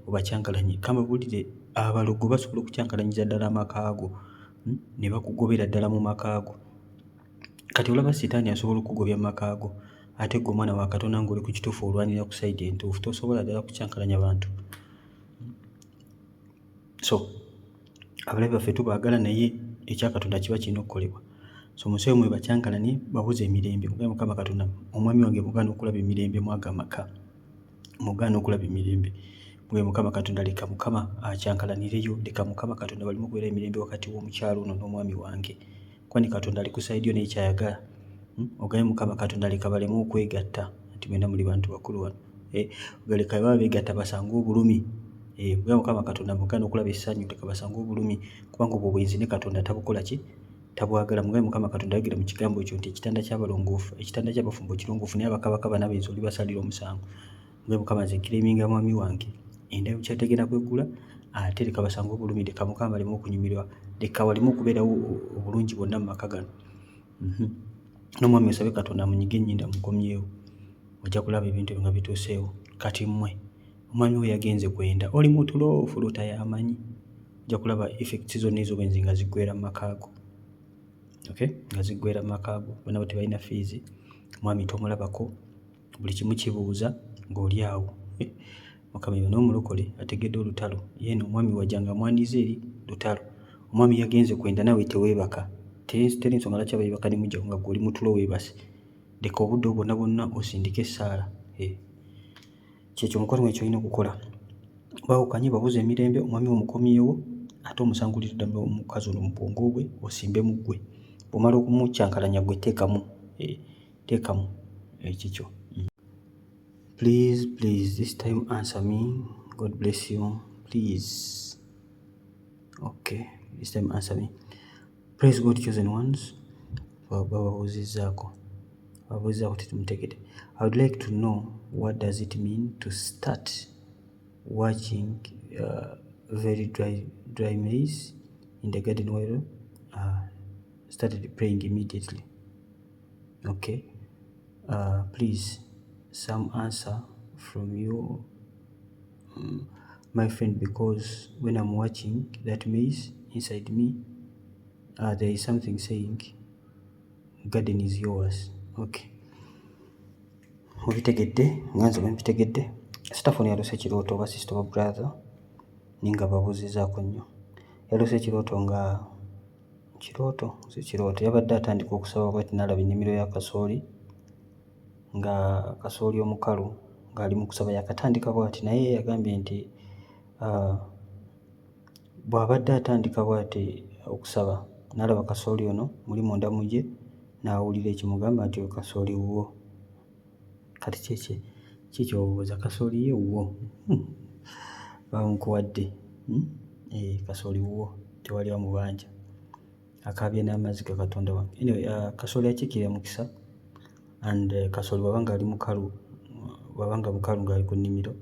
obakyankalanye. Kambabuulire, abalogo basobola okukyankalanyiza ddala amaka go, ne bakugobera ddala mu maka go. Kati olaba sitaani asobola okukugobya mu maka go ate gwe omwana wa Katonda ng'oli ku kituufu olwanira ku sayidi entuufu tosobola ddala kukyankalanya bantu. So abalabe baffe tubaagala naye ekya Katonda kiba kirina okukolebwa. So mu nsi mwe bakyankalanye babuze emirembe mugambe Mukama Katonda omwami wange mugaana okulaba emirembe mwago amaka mugaana okulaba emirembe mwe Mukama Katonda leka Mukama akyankalanireyo leka Mukama Katonda baleme okubeera emirembe wakati w'omukyalo ono n'omwami wange kwani Katonda ali ku sayidi yo naye kyayagala ogambe Mukama Katonda leka baleme okwegatta nti mwena muli bantu bakulu wano eh, leka baba beegatta basange obulumi eh, ogambe Mukama Katonda mugaana okulaba essanyu leka basange obulumi kubanga obwo obwenzi ne Katonda tabukola ki tabwagala. Mugambe Mukama Katonda ayogera mu kigambo ekyo nti ekitanda ky'abalongoofu ekitanda ky'abafumbo kirongoofu naye abakabakaba n'abenzi olibasalira omusango. Mugambe Mukama nze nkireminga mwami wange enda y'omukyala tegenda kweggula ate leka basange obulumi leka Mukama baleme okunyumirwa leka waleme okubeerawo obulungi bwonna mu maka gano. N'omwami osabe Katonda amunyige ennyindo amukomyewo ojja kulaba ebintu ebyo nga bituuseewo. Kati mmwe omwami we yagenze kwenda oli mu tulo ofuluuta y'amanyi ojja kulaba effects zonna ez'obwenzi nga ziggweera mu maka go. Okay? Nga ziggweera mu maka go bonna bo tebalina fees omwami tomulabako buli kimu kibuuza ng'oli awo. Mukama yona omulokole ategedde olutalo ye no omwami wajja nga amwaniriza eri lutalo. Omwami yagenze kwenda naawe teweebaka teri nsonga lwaki abeebaka ne mujja nga ggwe oli mu tulo weebase. Leka obudde obwo bwonna bwonna osindike essaala. Kyekyo mukwano gwange ky'olina okukola. Baawukanye babuze emirembe omwami wo omukomyewo ate omusangulire ddala omukazi ono mu bwongo bwe osimbemu ggwe. Bw'omala okumukyankalanya ggwe teekamu teekamu ekikyo. Please, please, this time answer me. God bless you. Please. Okay, this time answer me. Praise God, chosen ones. Bababuuzizzaako. Babuuzizzaako tetumutegedde. I would like to know what does it mean to start watching very dry maize in the garden while started praying immediately. Okay. Please, some answer from you, my friend, because when I'm watching that maize inside me, there is something saying garden is yours. Okay. Mubitegedde nga nze bwe mbitegedde. Stefano yaloose ekirooto oba sister oba brother naye nga babuuzizzaako nnyo. Yaloose ekirooto nga kirooto si kirooto yabadde atandika okusaba bw'ati n'alaba ennimiro ya kasooli nga kasooli omukalu ng'ali mu kusaba yaakatandika bw'ati naye yagambye nti bw'abadde atandika bw'ati okusaba n'alaba kasooli ono muli munda mu ye n'awulira ekimugamba nti oyo kasooli wuwo. Kati ki ki ky'obuuza kasooli ye wuwo bamukuwadde kasooli wuwo tewali amubanja akaabye n'amaziga Katonda wange. Anyway, kasooli akiikirira mukisa and kasooli bw'aba ng'ali mukalu bw'aba nga mukalu ng'ali ku nnimiro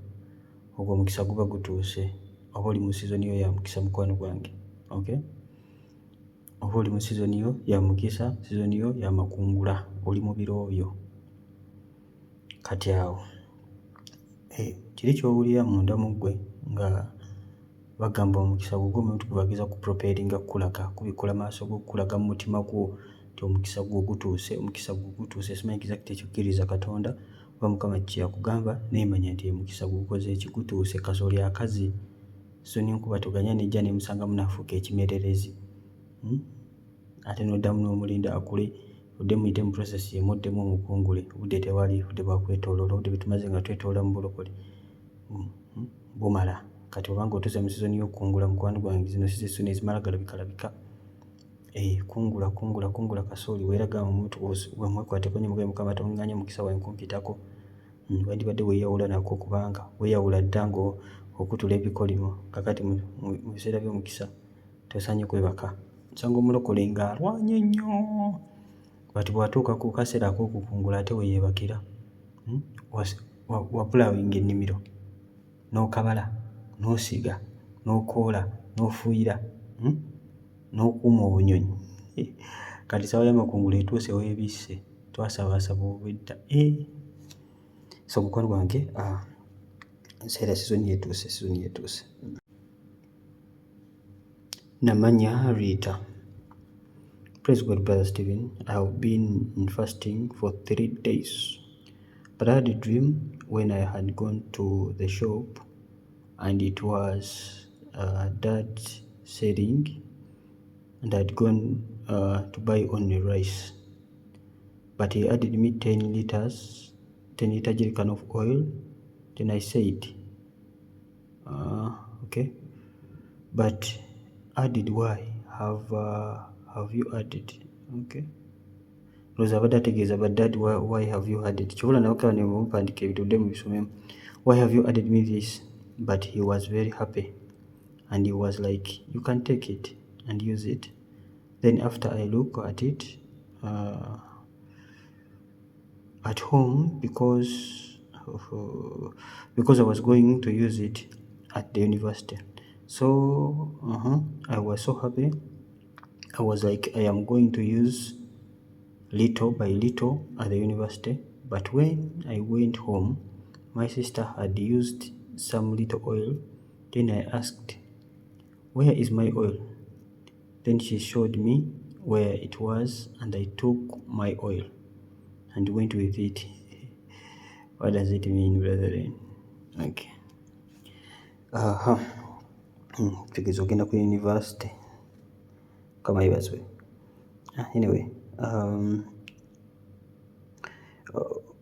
ogwo omukisa guba gutuuse oba oli mu sizoni yo ya mukisa mukwano gwange. Okay? Oba oli mu sizoni yo ya mukisa, sizoni yo ya makungula, oli mu biro byo. Kati awo kiri ky'owulira munda mu ggwe nga bagamba omukisa gugwo omuntu gwe bageza kupropeeringa kukulaga kubikkula maaso go kukulaga mu mutima gwo nti omukisa gwo gutuuse omukisa gwo gutuuse simanyi exactly ekyokkiriza Katonda oba Mukama kye yakugamba naye manya nti omukisa gukoze eki gutuuse kasooli akaze so n'enkuba toganya n'ejja n'emusangamu n'afuuka ekimererezi Ate n'oddamu n'omulinda akule odde muyite mu process y'emu oddemu omukungule obudde tewali obudde bwa kwetooloola obudde bwe tumaze nga twetooloola mu bulokole bumala. Kati obanga otuuse mu sizoni y'okukungula mukwano gwange zino si ze sizoni ezimala galabikalabika. Kungula kungula kungula kasooli weeraga omuntu mwekwateko nnyo mugambe Mukama tonganya mukisa gwange kumpitako. Wandibadde weeyawula nako kubanga weeyawula dda ng'okutula ebikolimo kaakati mu biseera by'omukisa tosaanye kwebaka. Nsanga omulokole ng'alwanye nnyo but bw'atuuka ku kaseera ak'okukungula ate we yeebakira. Wapulawinga ennimiro n'okabala n'osiga n'okoola n'ofuuyira n'okuuma obunyonyi kati ssaawa y'amakungula etuuse weebisse twasabaasaba obwedda. So mukwano gwange ekiseera sizoni yetuuse sizoni yetuuse. Namanya Rita. Praise God, Brother Stephen. I have been in fasting for 3 days. But I had a dream when I had gone to the shop and it was dad selling, and I'd gone to buy only rice. But he added me 10 liters, 10-liter jerrycan of oil. Then I said, okay, but added why? Have you added? Okay. Ndowooza abadde ategeeza, "But dad, why have you added?" Kyobula nawakala ne mupandika ebitudde mu bisomemu. "Why have you added me this?" But he was very happy and he was like, "You can take it and use it." Then after I look at it at home because I was going to use it at the university. So I was so happy. I was like, I am going to use little by little at the university. But when I went home, my sister had used some little oil. Then I asked, "Where is my oil?" Then she showed me where it was and I took my oil and went with it. What does it mean, brethren? Okay. Aha. Tegeeza ogenda ku university. Mukama yeebazibwe. Anyway,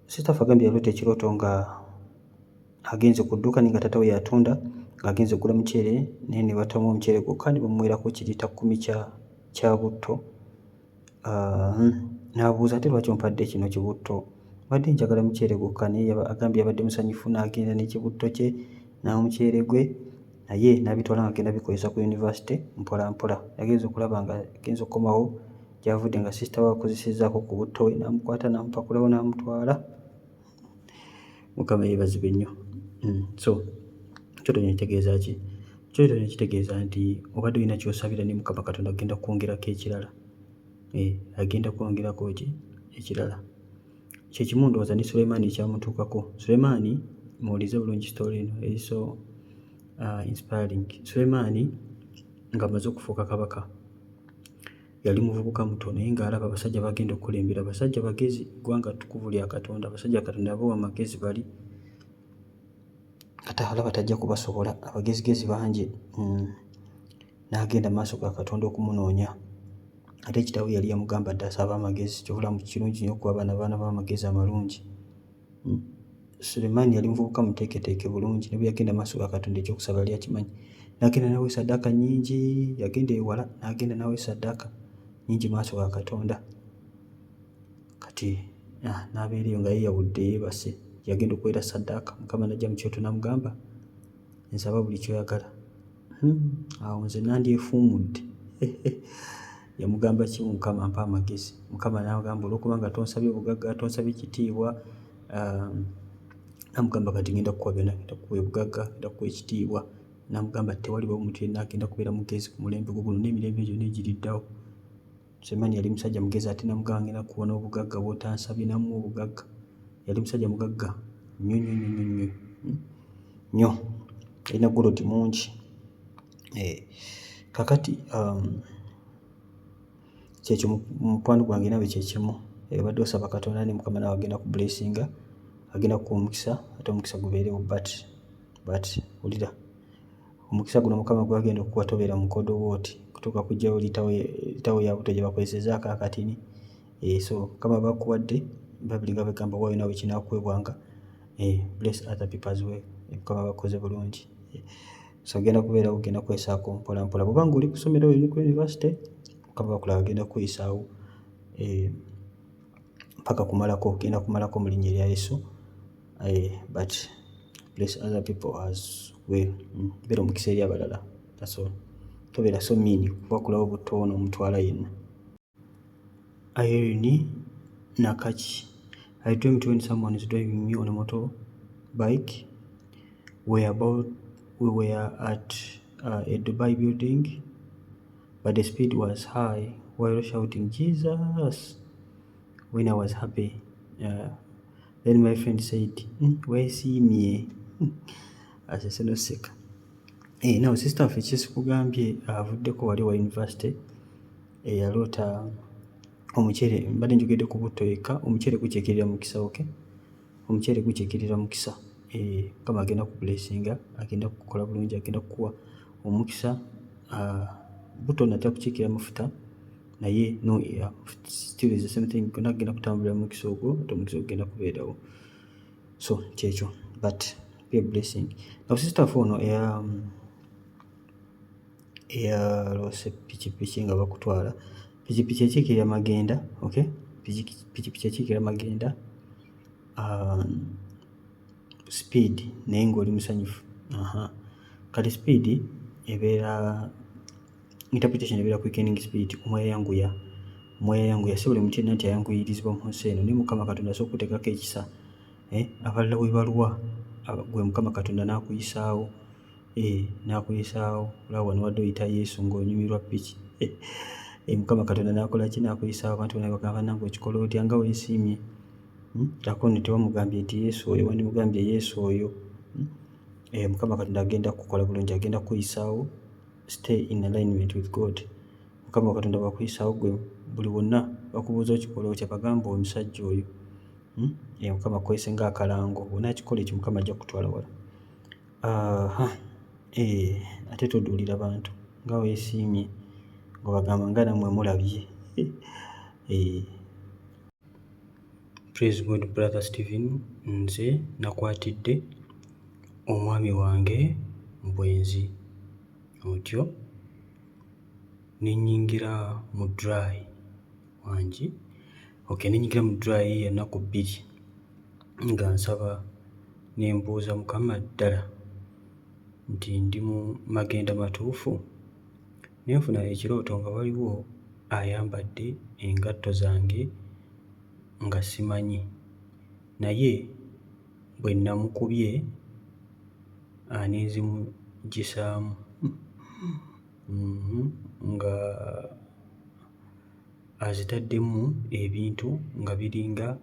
sister agambye yaloota ekirooto nga agenze ku dduuka naye nga taata we y'atunda, ng'agenze okugula muceere naye ne batamu omuceere gwokka ne bamuweerako kirita 10 kya butto. N'abuuza, "Ate lwaki ompadde kino kibutto? Mbadde njagala muceere gwokka." Naye agambye yabadde musanyufu n'agenda n'ekibutto kye n'omuceere gwe naye n'abitwala ng'agenda bikozesa ku university mpola mpola. Yagenze okulaba nga agenze okkomawo gy'avudde nga sister we akozesezzaako ku butto we, n'amukwata n'amupakulawo n'amutwala. Mukama yeebazibwe nnyo. So ekyoto kino kitegeeza ki? Ekyoto kino kitegeeza nti obadde olina ky'osabira ne Mukama Katonda agenda kukwongerako ekirala. Agenda kwongerako ki? Ekirala. Kye kimu ndowooza ne Sulemaani ekyamutuukako. Sulemaani, muwulize bulungi story eno eri so inspiring. Sulemaani ng'amaze okufuuka kabaka yali muvubuka muto naye ng'alaba abasajja bagenda okukulembera basajja bagezi, ggwanga ttukuvu lya Katonda, abasajja Katonda yabawa amagezi bali kati alaba tajja kubasobola, abagezigezi bangi. N'agenda mu maaso ga Katonda okumunoonya ate kitaawe yali yamugamba dda asabe amagezi. Kyova olaba kirungi nnyo okuwa abaana b'amagezi amalungi. Sulemaani yali muvubuka muteeketeeke bulungi ne bwe yagenda mu maaso ga Katonda ekyokusaba yali akimanyi. N'agenda n'awa essaddaaka nnyingi, yagenda ewala n'agenda n'awa essaddaaka nnyingi mu maaso ga Katonda. Kati n'abeera eyo nga yeeyawudde yeebase, yagenda okuweera ssaddaaka Mukama n'ajja mu kyoto n'amugamba, "Nsaba buli ky'oyagala." Awo nze nandyefuumudde. Yamugamba kimu, "Mukama, mpa amagezi." Mukama n'agamba, "Olw'okubanga tonsabye bugagga, tonsabye kitiibwa," n'amugamba, "kati ngenda kukuwa byonna, ngenda kukuwa obugagga, ngenda kukuwa ekitiibwa." N'amugamba, "Tewalibawo muntu yenna agenda kubeera mugezi ku mulembe gwo guno n'emirembe gyonna egiriddawo." Sulemaani yali musajja mugezi ate n'amugamba, "Ngenda kukuwa n'obugagga bw'otansabye," n'amuwa obugagga. Yali musajja mugagga nnyo nnyo nnyo nnyo nnyo nnyo, yalina gold mungi. Kaakati kyekyo mukwano gwange naawe kye kimu, obadde osaba Katonda ne Mukama naawe agenda kublessinga, agenda kukuwa omukisa ate omukisa gubeerewo, but wulira omukisa guno Mukama gw'agenda okukuwa tobeera mukodo bw'oti kutuuka kuggyawo litawo ya butto gye bakozesezaako akatini. So Mukama aba akuwadde, Bayibuli nga bw'egamba, waayo naawe kinaakuweebwanga. Bless other people as well. Mukama aba akoze bulungi. So ogenda kubeerawo ogenda kwesaako mpola mpola. Bw'oba ng'oli ku ssomero oli ku university, Mukama bakulaba agenda kukuyisaawo paka kumalako, ogenda kumalako mu linnya erya Yesu. But bless other people as well. Beera omukisa eri abalala. That's all. Tobeera so mean kuba butto n'omutwala yenna. Irene Nakachi. I dreamt when someone is driving me on a motorbike. We were at a Dubai building, but the speed was high while shouting "Jesus" when I was happy. Then my friend said, "Weesiimye." Asese n'oseka. Now sister waffe kye sikugambye avuddeko wali wa university, yaloota Omuceere mbadde njogedde ku butto yekka, omuceere gukiikirira mukisa, okay? Omuceere gukiikirira mukisa. Mukama agenda kublessinga, agenda kukukola bulungi, agenda kukuwa omukisa. Butto nno atera kukiikirira mafuta naye no, still is the same thing, gonna agenda kutambulira mu mukisa ogwo ate omukisa ogugenda kubeerawo. So kyekyo, but be a blessing. Now sister waffe ono eyaloose pikipiki nga bakutwala, pikipiki ekiikirira magenda, okay? Pikipiki ekiikirira magenda, speed naye ng'oli musanyufu. Aha. Kati speed ebeera interpretation ebeera quickening spirit, omweyanguya, omweyanguya. Si buli muntu yenna nti ayanguyirizibwa mu nsi eno, naye Mukama Katonda asobola okukuteekako ekisa, abalala we balwa ggwe Mukama Katonda n'akuyisaawo, n'akuyisaawo. Olaba wano wadde oyita Yesu ng'onyumirwa piki. Mukama Katonda n'akola ki? N'akuyisaawo. Abantu bonna bagamba, "Bannange okikola otya nga weesiimye?" Ako nno tewamugambye nti Yesu oyo, wandimugambye Yesu oyo. Mukama Katonda agenda kukukola bulungi, agenda kukuyisaawo. Stay in alignment with God. Mukama Katonda bw'akuyisaawo ggwe buli wonna bakubuuza okikola otya, bagambe omusajja oyo. Mukama akukozese ng'akalango, bw'onaakikola ekyo Mukama ajja kukutwala wala. Aha, ate toduulira bantu nga weesiimye ng'obagamba nga nammwe mulabye. Praise God, Brother Stephen, nze nakwatidde omwami wange mu bwenzi otyo ne nnyingira mu dry wangi, okay, ne nnyingira mu dry ennaku 2 nga nsaba ne mbuuza Mukama ddala nti ndi mu magenda matuufu? Ne nfuna ekirooto nga waliwo ayambadde engatto zange nga simanyi, naye bwe namukubye ne nzimuggyisaamu nga azitaddemu ebintu nga biringa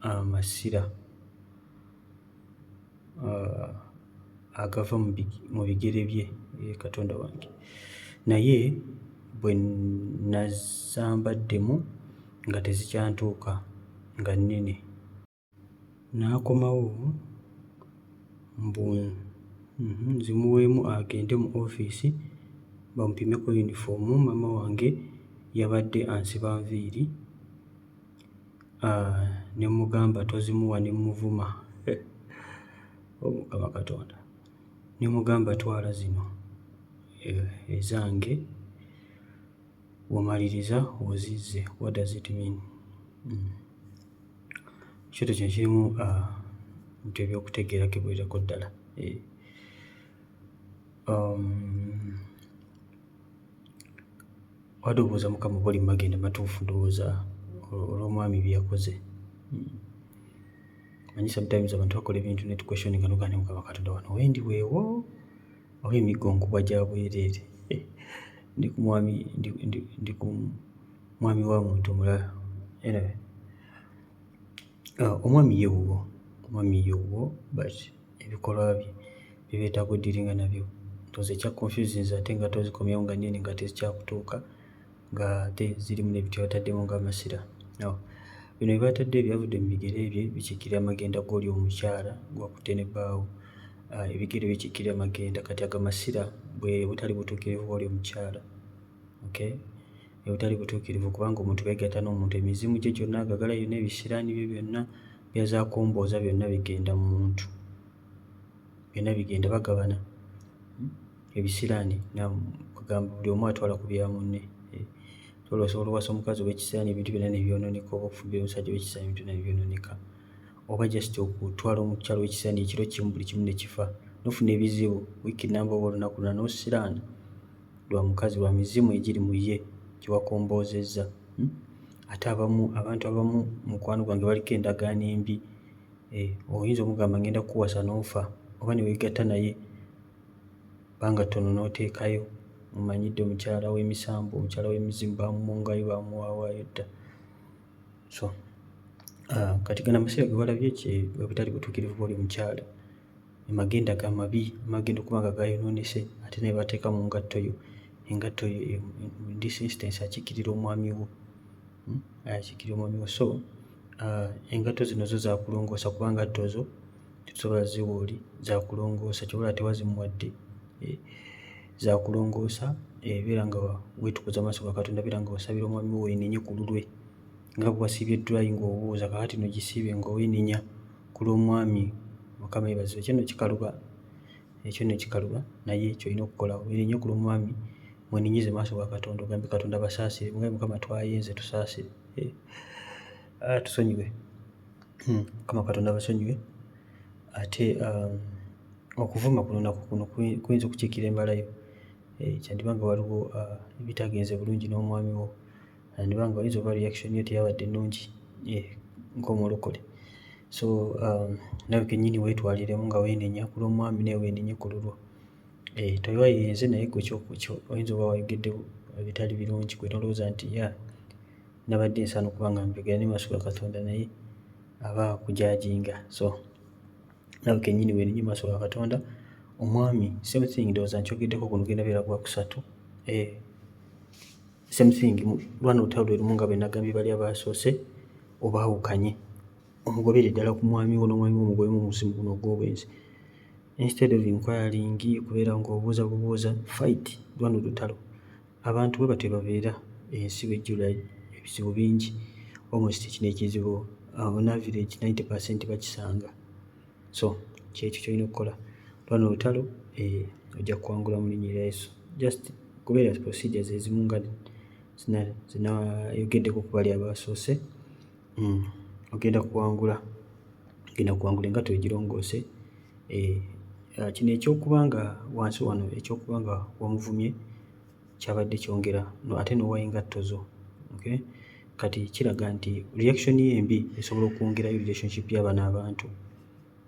amasira agava mu bigere bye, Katonda wange. Naye bwe nazambaddemu nga tezikyantuuka nga nnene. N'akomawo mbu nzimuweemu agende mu ofiisi bamupimeko yunifoomu. Maama wange yabadde ansiba nviiri, ne mmugamba tozimuwa ne mmuvuma. Oh Mukama Katonda! Ne mmugamba twala zino ezange bw'omaliriza ozizze. What does it mean? Ekirooto kino kirimu ebintu eby'okutegeerako ebiwererako ddala. Obadde obuuza Mukama oba oli mu magenda matuufu, ndowooza olw'omwami bye yakoze. Omanyi sometimes abantu bakola ebintu ne tuquestioninga n'ogamba, "Naye Mukama Katonda, wano we ndi weewo oba emiggo nkubwa gya bwereere? Ndi ku mwami wa muntu mulala." Anyway, omwami ye wuwo, omwami ye wuwo, but ebikolwa bye bye beetaaga odealinga nabyo. Ndowooza ekyakuconfusinze ate engatto ozikomyewo nga nnene nga tezikyakutuuka, ng'ate zirimu n'ebintu bye bataddemu ng'amasira. Now bino bye batadde byavudde mu bigere bye bikiikirira amagenda g'oli omukyala gw'okutte ne bbaawo. Ebigere bikiikirira magenda, kati ago amasira bwe butali butuukirivu bw'oli omukyala, okay? Obutali butuukirivu kubanga omuntu beegatta n'omuntu, emizimu gye gyonna agagala yonna, ebisiraani bye byonna by'azze akombooza byonna bigenda mu muntu, byonna bigenda bagabana ebisiraani kugamba buli omu atwala ku bya munne. Osobola owasa omukazi ow'ekisiraani ebintu byonna ne byonooneka, oba okufumbirwa omusajja ow'ekisiraani ebintu byonna ne byonooneka, oba just okutwala omukyala ow'ekisiraani ekiro kimu buli kimu ne kifa, n'ofuna ebizibu wiiki nnamba oba olunaku lulala n'osiraana lwa mukazi, lwa mizimu egiri mu ye gye wakomboozezza. Ate abamu, abantu abamu mukwano gwange baliko endagaano embi, oyinza omugamba ngenda kkuwasa n'ofa oba ne weegatta naye bbanga ttono n'oteekayo. Omanyidde omukyala w'emisanvu, omukyala w'emizimu baamuwongayo, baamuwaawaayo dda. So kati gano amasira ge walabye bwe butali butuukirivu bw'oli omukyala, amagenda ge amabi amagenda okuba nga gayonoonese ate ne bateeka mu ngatto yo. Engatto yo in this instance akiikirira omwami wo. Akiikirira omwami wo. So engatto zino zo zakulongoosa, kuba ngatto zo tetusobola ziwa oli, zakulongoosa. Kyova olaba tewazimuwadde, zakulongoosa. Beera nga weetukuza maaso ga Katonda, beera nga osabira omwami wo, weenenye ku lulwe nga bwe wasiibye dry ng'obuuza. Kaakati no gisiibe nga weenenya ku lw'omwami. Mukama yeebazibwe. Ekyo nno kikaluba, ekyo nno kikaluba, naye ky'olina okukola, weenenye ku lw'omwami, mwenenyeze maaso ga Katonda, ogambe Katonda basaasire, mugambe Mukama twayenze, tusaasire, tusonyiwe. Mukama Katonda abasonyiwe. Ate okuvuma kuno nakwo kuno kuyinza okukiikira embala yo. Kyandiba nga waliwo ebitagenze bulungi n'omwami wo, yandiba nga oyinza oba reaction yo teyabadde nnungi ng'omulokole. So nawe kennyini weetwaliremu nga weenenya ku lw'omwami, naye weenenye ku lulwo. Tewayenze, naye gwe oyinza oba wayogedde ebitali birungi, gwe n'olowooza nti ya nabadde nsaana okuba nga mbyogera, naye maaso ga Katonda naye aba akujudginga. So nawe kennyini weenenye maaso ga Katonda. Omwami same thing, ndowooza nkyogeddeko, guno genda beera gwakusatu. Same thing, lwana olutalo lwe lumu nga bwe nagambye bali abasoose, obaawukanye, omugobere ddala ku mwami wo, n'omwami wo omugobemu omuzimu guno ogw'obwenzi. Instead of inquiring, kubeera ng'obuuza bubuuza, fight, lwana olutalo. Abantu bwe batyo babeera, ensi bw'ejjula ebizibu bingi. Almost kino ekizibu on average 90% bakisanga. So kyekyo ky'olina okukola, lwana olutalo, ojja kuwangula mu linnya erya Yesu. Just goberera procedures ezimu nga zinayogeddeko ku bali abasoose, ogenda kuwangula, ogenda kuwangula. Engatto ogirongoose. Kino ekyokuba nga wansi wano, ekyokuba nga wamuvumye kyabadde kyongera ate n'owayo engatto zo, okay? Kati kiraga nti reaction ye embi esobola okwongerayo relationship y'abano abantu,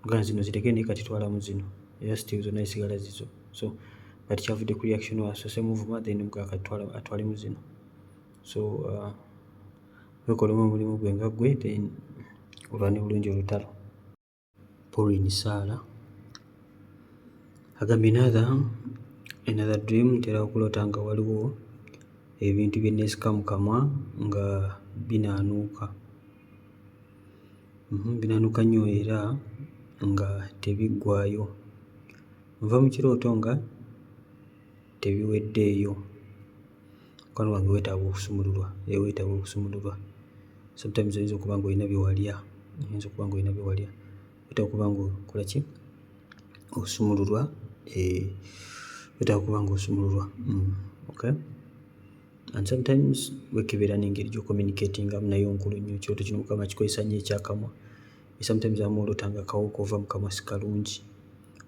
nga zino zireke, naye kati twalamu zino, era still zonna zisigala zizo. So but kyavudde ku reaction, wasoose muvuma, then mugamba kati atwalemu zino. So weekolemu omulimu gwe nga ggwe, then olwane bulungi olutalo. Pauline Saala agambye, another dream, ntera okuloota nga waliwo ebintu bye neesika mu kamwa nga binaanuuka, binaanuuka nnyo era nga tebiggwaayo. Nva mu kirooto nga tebiweddeeyo. Mukwano gwange, weetaaga okusumululwa, era weetaaga okusumululwa. Sometimes oyinza okuba ng'olina bye walya, oyinza okuba ng'olina bye walya. Weetaaga okuba ng'okola ki? Osumululwa, weetaaga okuba ng'osumululwa, okay? And sometimes weekebera n'engeri gy'ocommunicatingamu nayo nkulu nnyo. Ekirooto kino Mukama akikozesa nnyo ekyakamwa. Sometimes abamu oloota nga akawoowo k'ova mu kamwa si kalungi,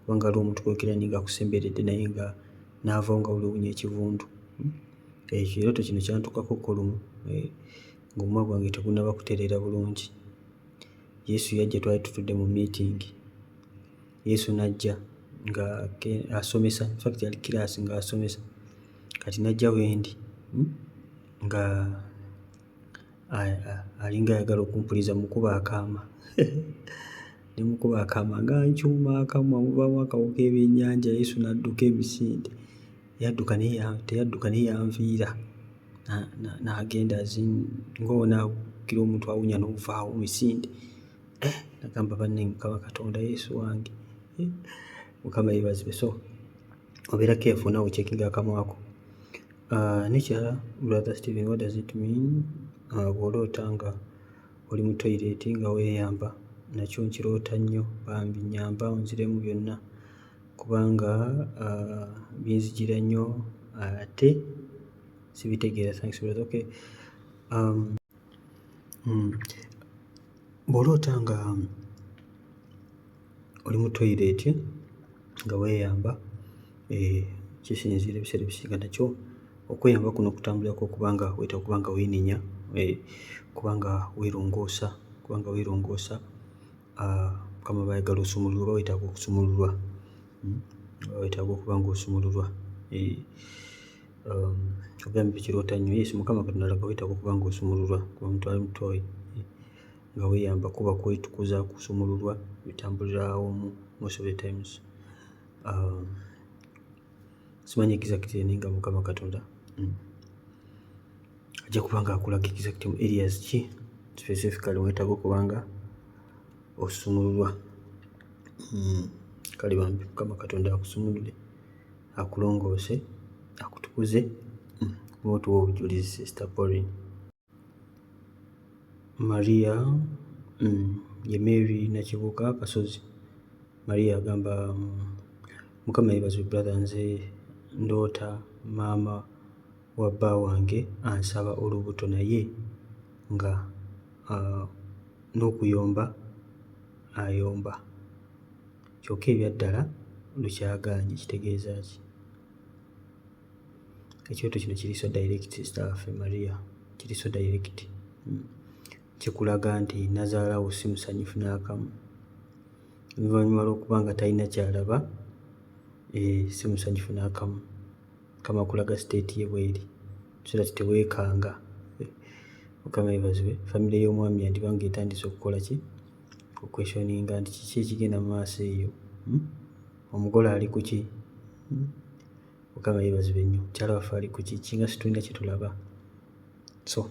oba nga waliwo omuntu gw'oyogera naye ng'akusemberedde, naye nga n'avaawo nga waliwo owunya ekivundu. Ekirooto kino kyantuukako lumu ng'omumwa gwange tegunnaba kutereera bulungi. Yesu yajja, twali tutudde mu meeting. Yesu n'ajja nga asomesa, in fact yali kiraasi ng'asomesa. Kati n'ajja we ndi nga alinga ayagala okumpuliza, mmukuba akaama. Ne mukuba akaama nga nkyuma akamwa, muvaamu akawo k'ebyennyanja. Yesu n'adduka emisinde. Yadduka naye teyadduka, naye yanviira n'agenda ng'onaagira omuntu awunya n'ovaawo misinde. Nagamba, "Bannange, Mukama Katonda, Yesu wange, Mukama yeebazibwe." So obeera careful naawe, ocheckinga akamwa ko. N'ekirala, Brother Steven, what does it mean bw'oloota nga oli mu toilet nga weeyamba? Nakyo nkiroota nnyo, bambi nnyamba onziremu byonna kubanga binzijira nnyo ate sibitegeera. Thanks, brother. Okay. Bw'oloota nga oli mu toilet nga weeyamba, kisinziira, ebiseera ebisinga nakyo okweyamba kuno kutambulirako okuba nga weetaaga okuba nga weenenya, kuba nga weerongoosa, kuba nga weerongoosa. Mukama aba ayagala osumululwe oba weetaaga okusumululwa, oba weetaaga okuba ng'osumululwa. Ogambye kiroota nnyo. Yes, Mukama Katonda alaga weetaaga okuba ng'osumululwa, kuba omuntu ali mu toyi nga weeyamba kuba kwetukuza, kusumululwa, bitambulira awamu most of the times. Simanyi exactly, naye nga Mukama Katonda Ajja kuba nga akulaga exact mu areas ki specifically weetaaga okuba nga osumululwa. Kale bambi, Mukama Katonda akusumulule, akulongoose, akutukuze, otuwa obujulizi, Sister Pauline. Maria, ye Mary Nakibuuka Kasozi. Maria agamba, "Mukama yeebazibwe brother, nze ndoota maama wa bba wange ansaba olubuto naye nga n'okuyomba ayomba, kyokka ebyaddala lukyagaanye. Kitegeeza ki?" Ekyoto kino kiri so direct, sister waffe Maria, kiri so direct. Kikulaga nti nazaalawo si musanyufu n'akamu, oluvannyuma lw'okuba nga talina kyalaba, si musanyufu n'akamu. Mukama akulaga state ye bw'eri so that teweekanga. Mukama yeebazibwe. Famire y'omwami yandiba nga etandise okukola ki? Okuquestioninga nti kiki ekigenda mu maaso eyo? Omugole ali ku ki? Mukama yeebazibwe nnyo. Mukyala waffe ali ku ki? Kinga situlina kye tulaba. So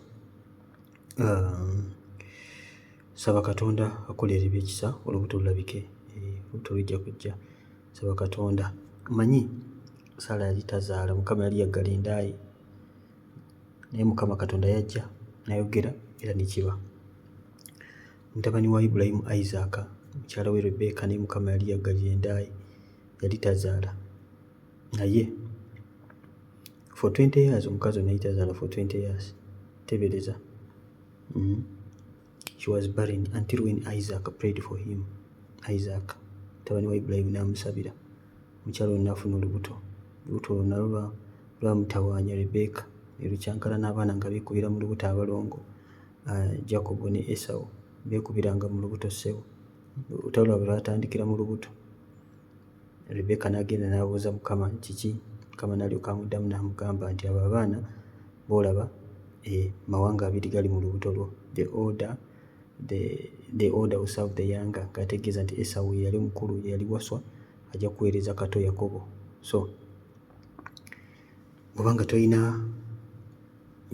saba Katonda akolera ebyekisa, olubuto lulabike, olubuto lujja kujja. Saba Katonda. Omanyi Saala yali tazaala, Mukama yali yaggala endaaye, naye Mukama Katonda yajja n'ayogera era ne kiba. Mutabani wa Ibulayimu Isaaka, mukyala we Rebbeeka, naye Mukama yali yaggalira endaaye, yali tazaala, naye for 20 years omukazi ono yali tazaala for 20 years. Tebereza. She was barren until when Isaac prayed for him. Isaac mutabani wa Ibulayimu n'amusabira, mukyala ono n'afuna olubuto. Olubuto olwo nalwo lwamutawaanya Rebbeeka, ne lukyankala n'abaana nga beekubira mu lubuto. Abalongo Jacob ne Esau beekubiranga mu lubuto. Ssebo, olutalo lwabwe lwatandikira mu lubuto. Rebbeeka n'agenda n'abuuza Mukama kiki. Mukama n'alyoka amuddamu n'amugamba nti abo abaana b'olaba, mawanga abiri gali mu lubuto lwo. The older will serve the younger, ng'ategeeza nti Esau ye yali mukulu, ye yali waswa, ajja kuweereza kato Yakobo. So bw'oba nga tolina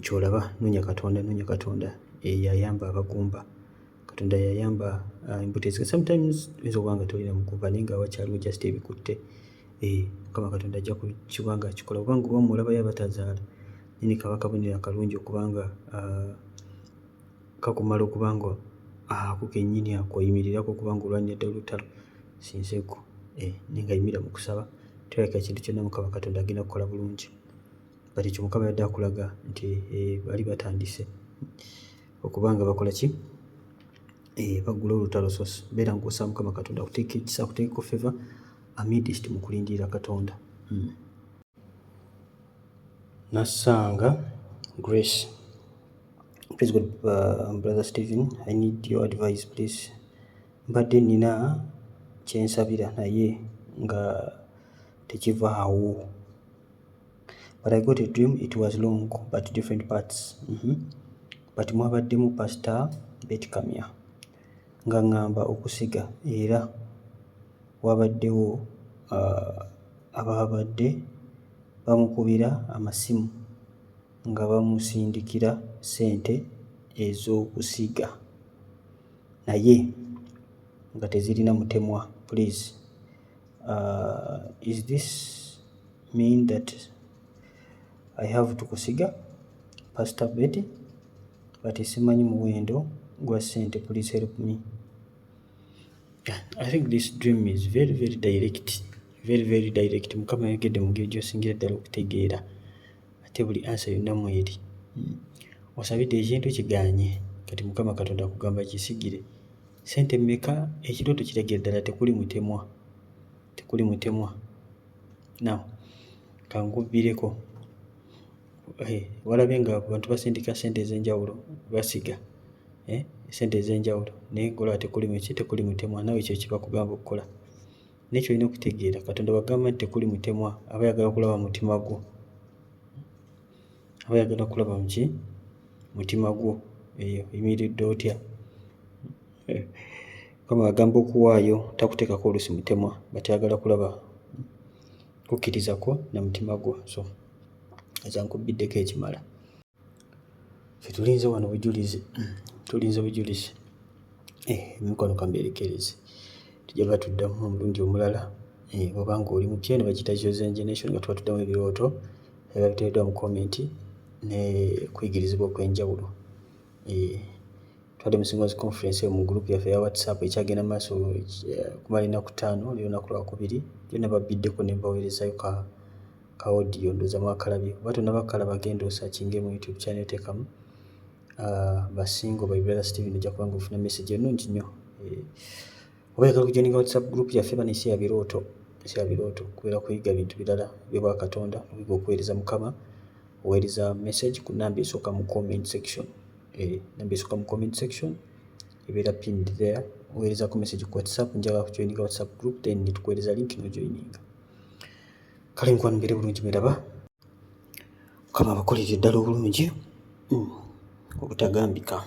ky'olaba, noonya Katonda, noonya Katonda yayamba abagumba. Katonda yayamba embuto ezika. Sometimes oyinza okuba nga tolina mugumba naye nga wakyaliwo just ebikutte. Mukama Katonda ajja kukiba nga akikola. Oba nga oba olabayo abatazaala, nyini kaba kabonero akalungi okubanga kakumala okuba nga ako kennyini ako oyimirirako okuba nga olwanira ddala olutalo sinseeko, naye nga yimirira mu kusaba, toleka kintu kyonna. Mukama Katonda agenda kukola bulungi. But ekyo Mukama yadde akulaga nti bali batandise okuba nga bakola ki? Baggula olutalo. So beera ng'osaba Mukama Katonda akuteeka ekisa, akuteekeko favor amidst mu kulindirira Katonda. Nassanga Grace: "Praise God, brother Stephen, I need your advice, please. Mbadde nina kyensabira naye nga tekivaawo, but I got a dream. It was long but different parts. But mwabaddemu Pastor Betty Kamya nga ŋŋamba okusiga, era wabaddewo ababadde bamukubira amasimu nga bamusindikira ssente ez'okusiga naye nga tezirina mutemwa. Please, is this mean that I have to kusiga Pastor Betty? But simanyi muwendo gwa ssente. Please help me." Yeah, I think this dream is very very direct, very very direct. Mukama yayogedde mu ngeri gy'osingira ddala okutegeera, ate buli answer yonna mweri. Osabidde ekintu kiganye, kati Mukama Katonda akugamba kisigire. Ssente mmeka? Ekirooto kiragira ddala tekuli mutemwa, tekuli mutemwa. Now kankubbireko. Walabye nga abantu basindika ssente ez'enjawulo, basiga ssente ez'enjawulo, naye ng'olaba tekuli muki? Tekuli mutemwa. Naawe ekyo kye bakugamba okukola. Naye ky'olina okutegeera, Katonda bw'agamba nti tekuli mutemwa, aba ayagala kulaba mutima gwo, aba ayagala kulaba muki? Mutima gwo. Eyo oyimiridde otya? Mukama agamba okuwaayo, takuteekako oluusi mutemwa, but ayagala kulaba kukkiriza kwo na mutima gwo. So nza nkubbiddeko ekimala. Ffe tulinze wano bujulizi, tulinze bujulizi. Emikwano kambeerekereze, tujja ba tuddamu omulundi omulala. Bw'oba ng'oli mupya, eno bagiyita Chosen Generation, nga tuba tuddamu ebirooto ebiba biteereddwa mu comment ne kuyigirizibwa okw'enjawulo. Tubadde mu Singles Conference eyo mu group yaffe eya WhatsApp ekyagenda mu maaso okumala ennaku 5. Leero lunaku lwakubiri. Byonna babbiddeko ne mbaweerezayo ka audio, ndowooza mwakalabye. Oba tonnaba kukalaba, genda osearchinge mu YouTube channel, teekamu Basingo by Brother Steven, ojja kuba nga ofuna message ennungi nnyo. Oba oyagala okujoininga WhatsApp group yaffe, bano ensi ya birooto, ensi ya birooto, kubeera kuyiga bintu birala ebyobwakatonda, okuyiga okuweereza Mukama. Oweereza message ku namba esooka mu comment section. Namba esooka mu comment section ebeera pinned there. Oweerezako message ku WhatsApp, "Njagala kujoininga WhatsApp group," then netukuweereza link n'ojoininga. Kale mikwano, mbeere bulungi, mweraba. Mukama abakolere ddala obulungi obutagambika.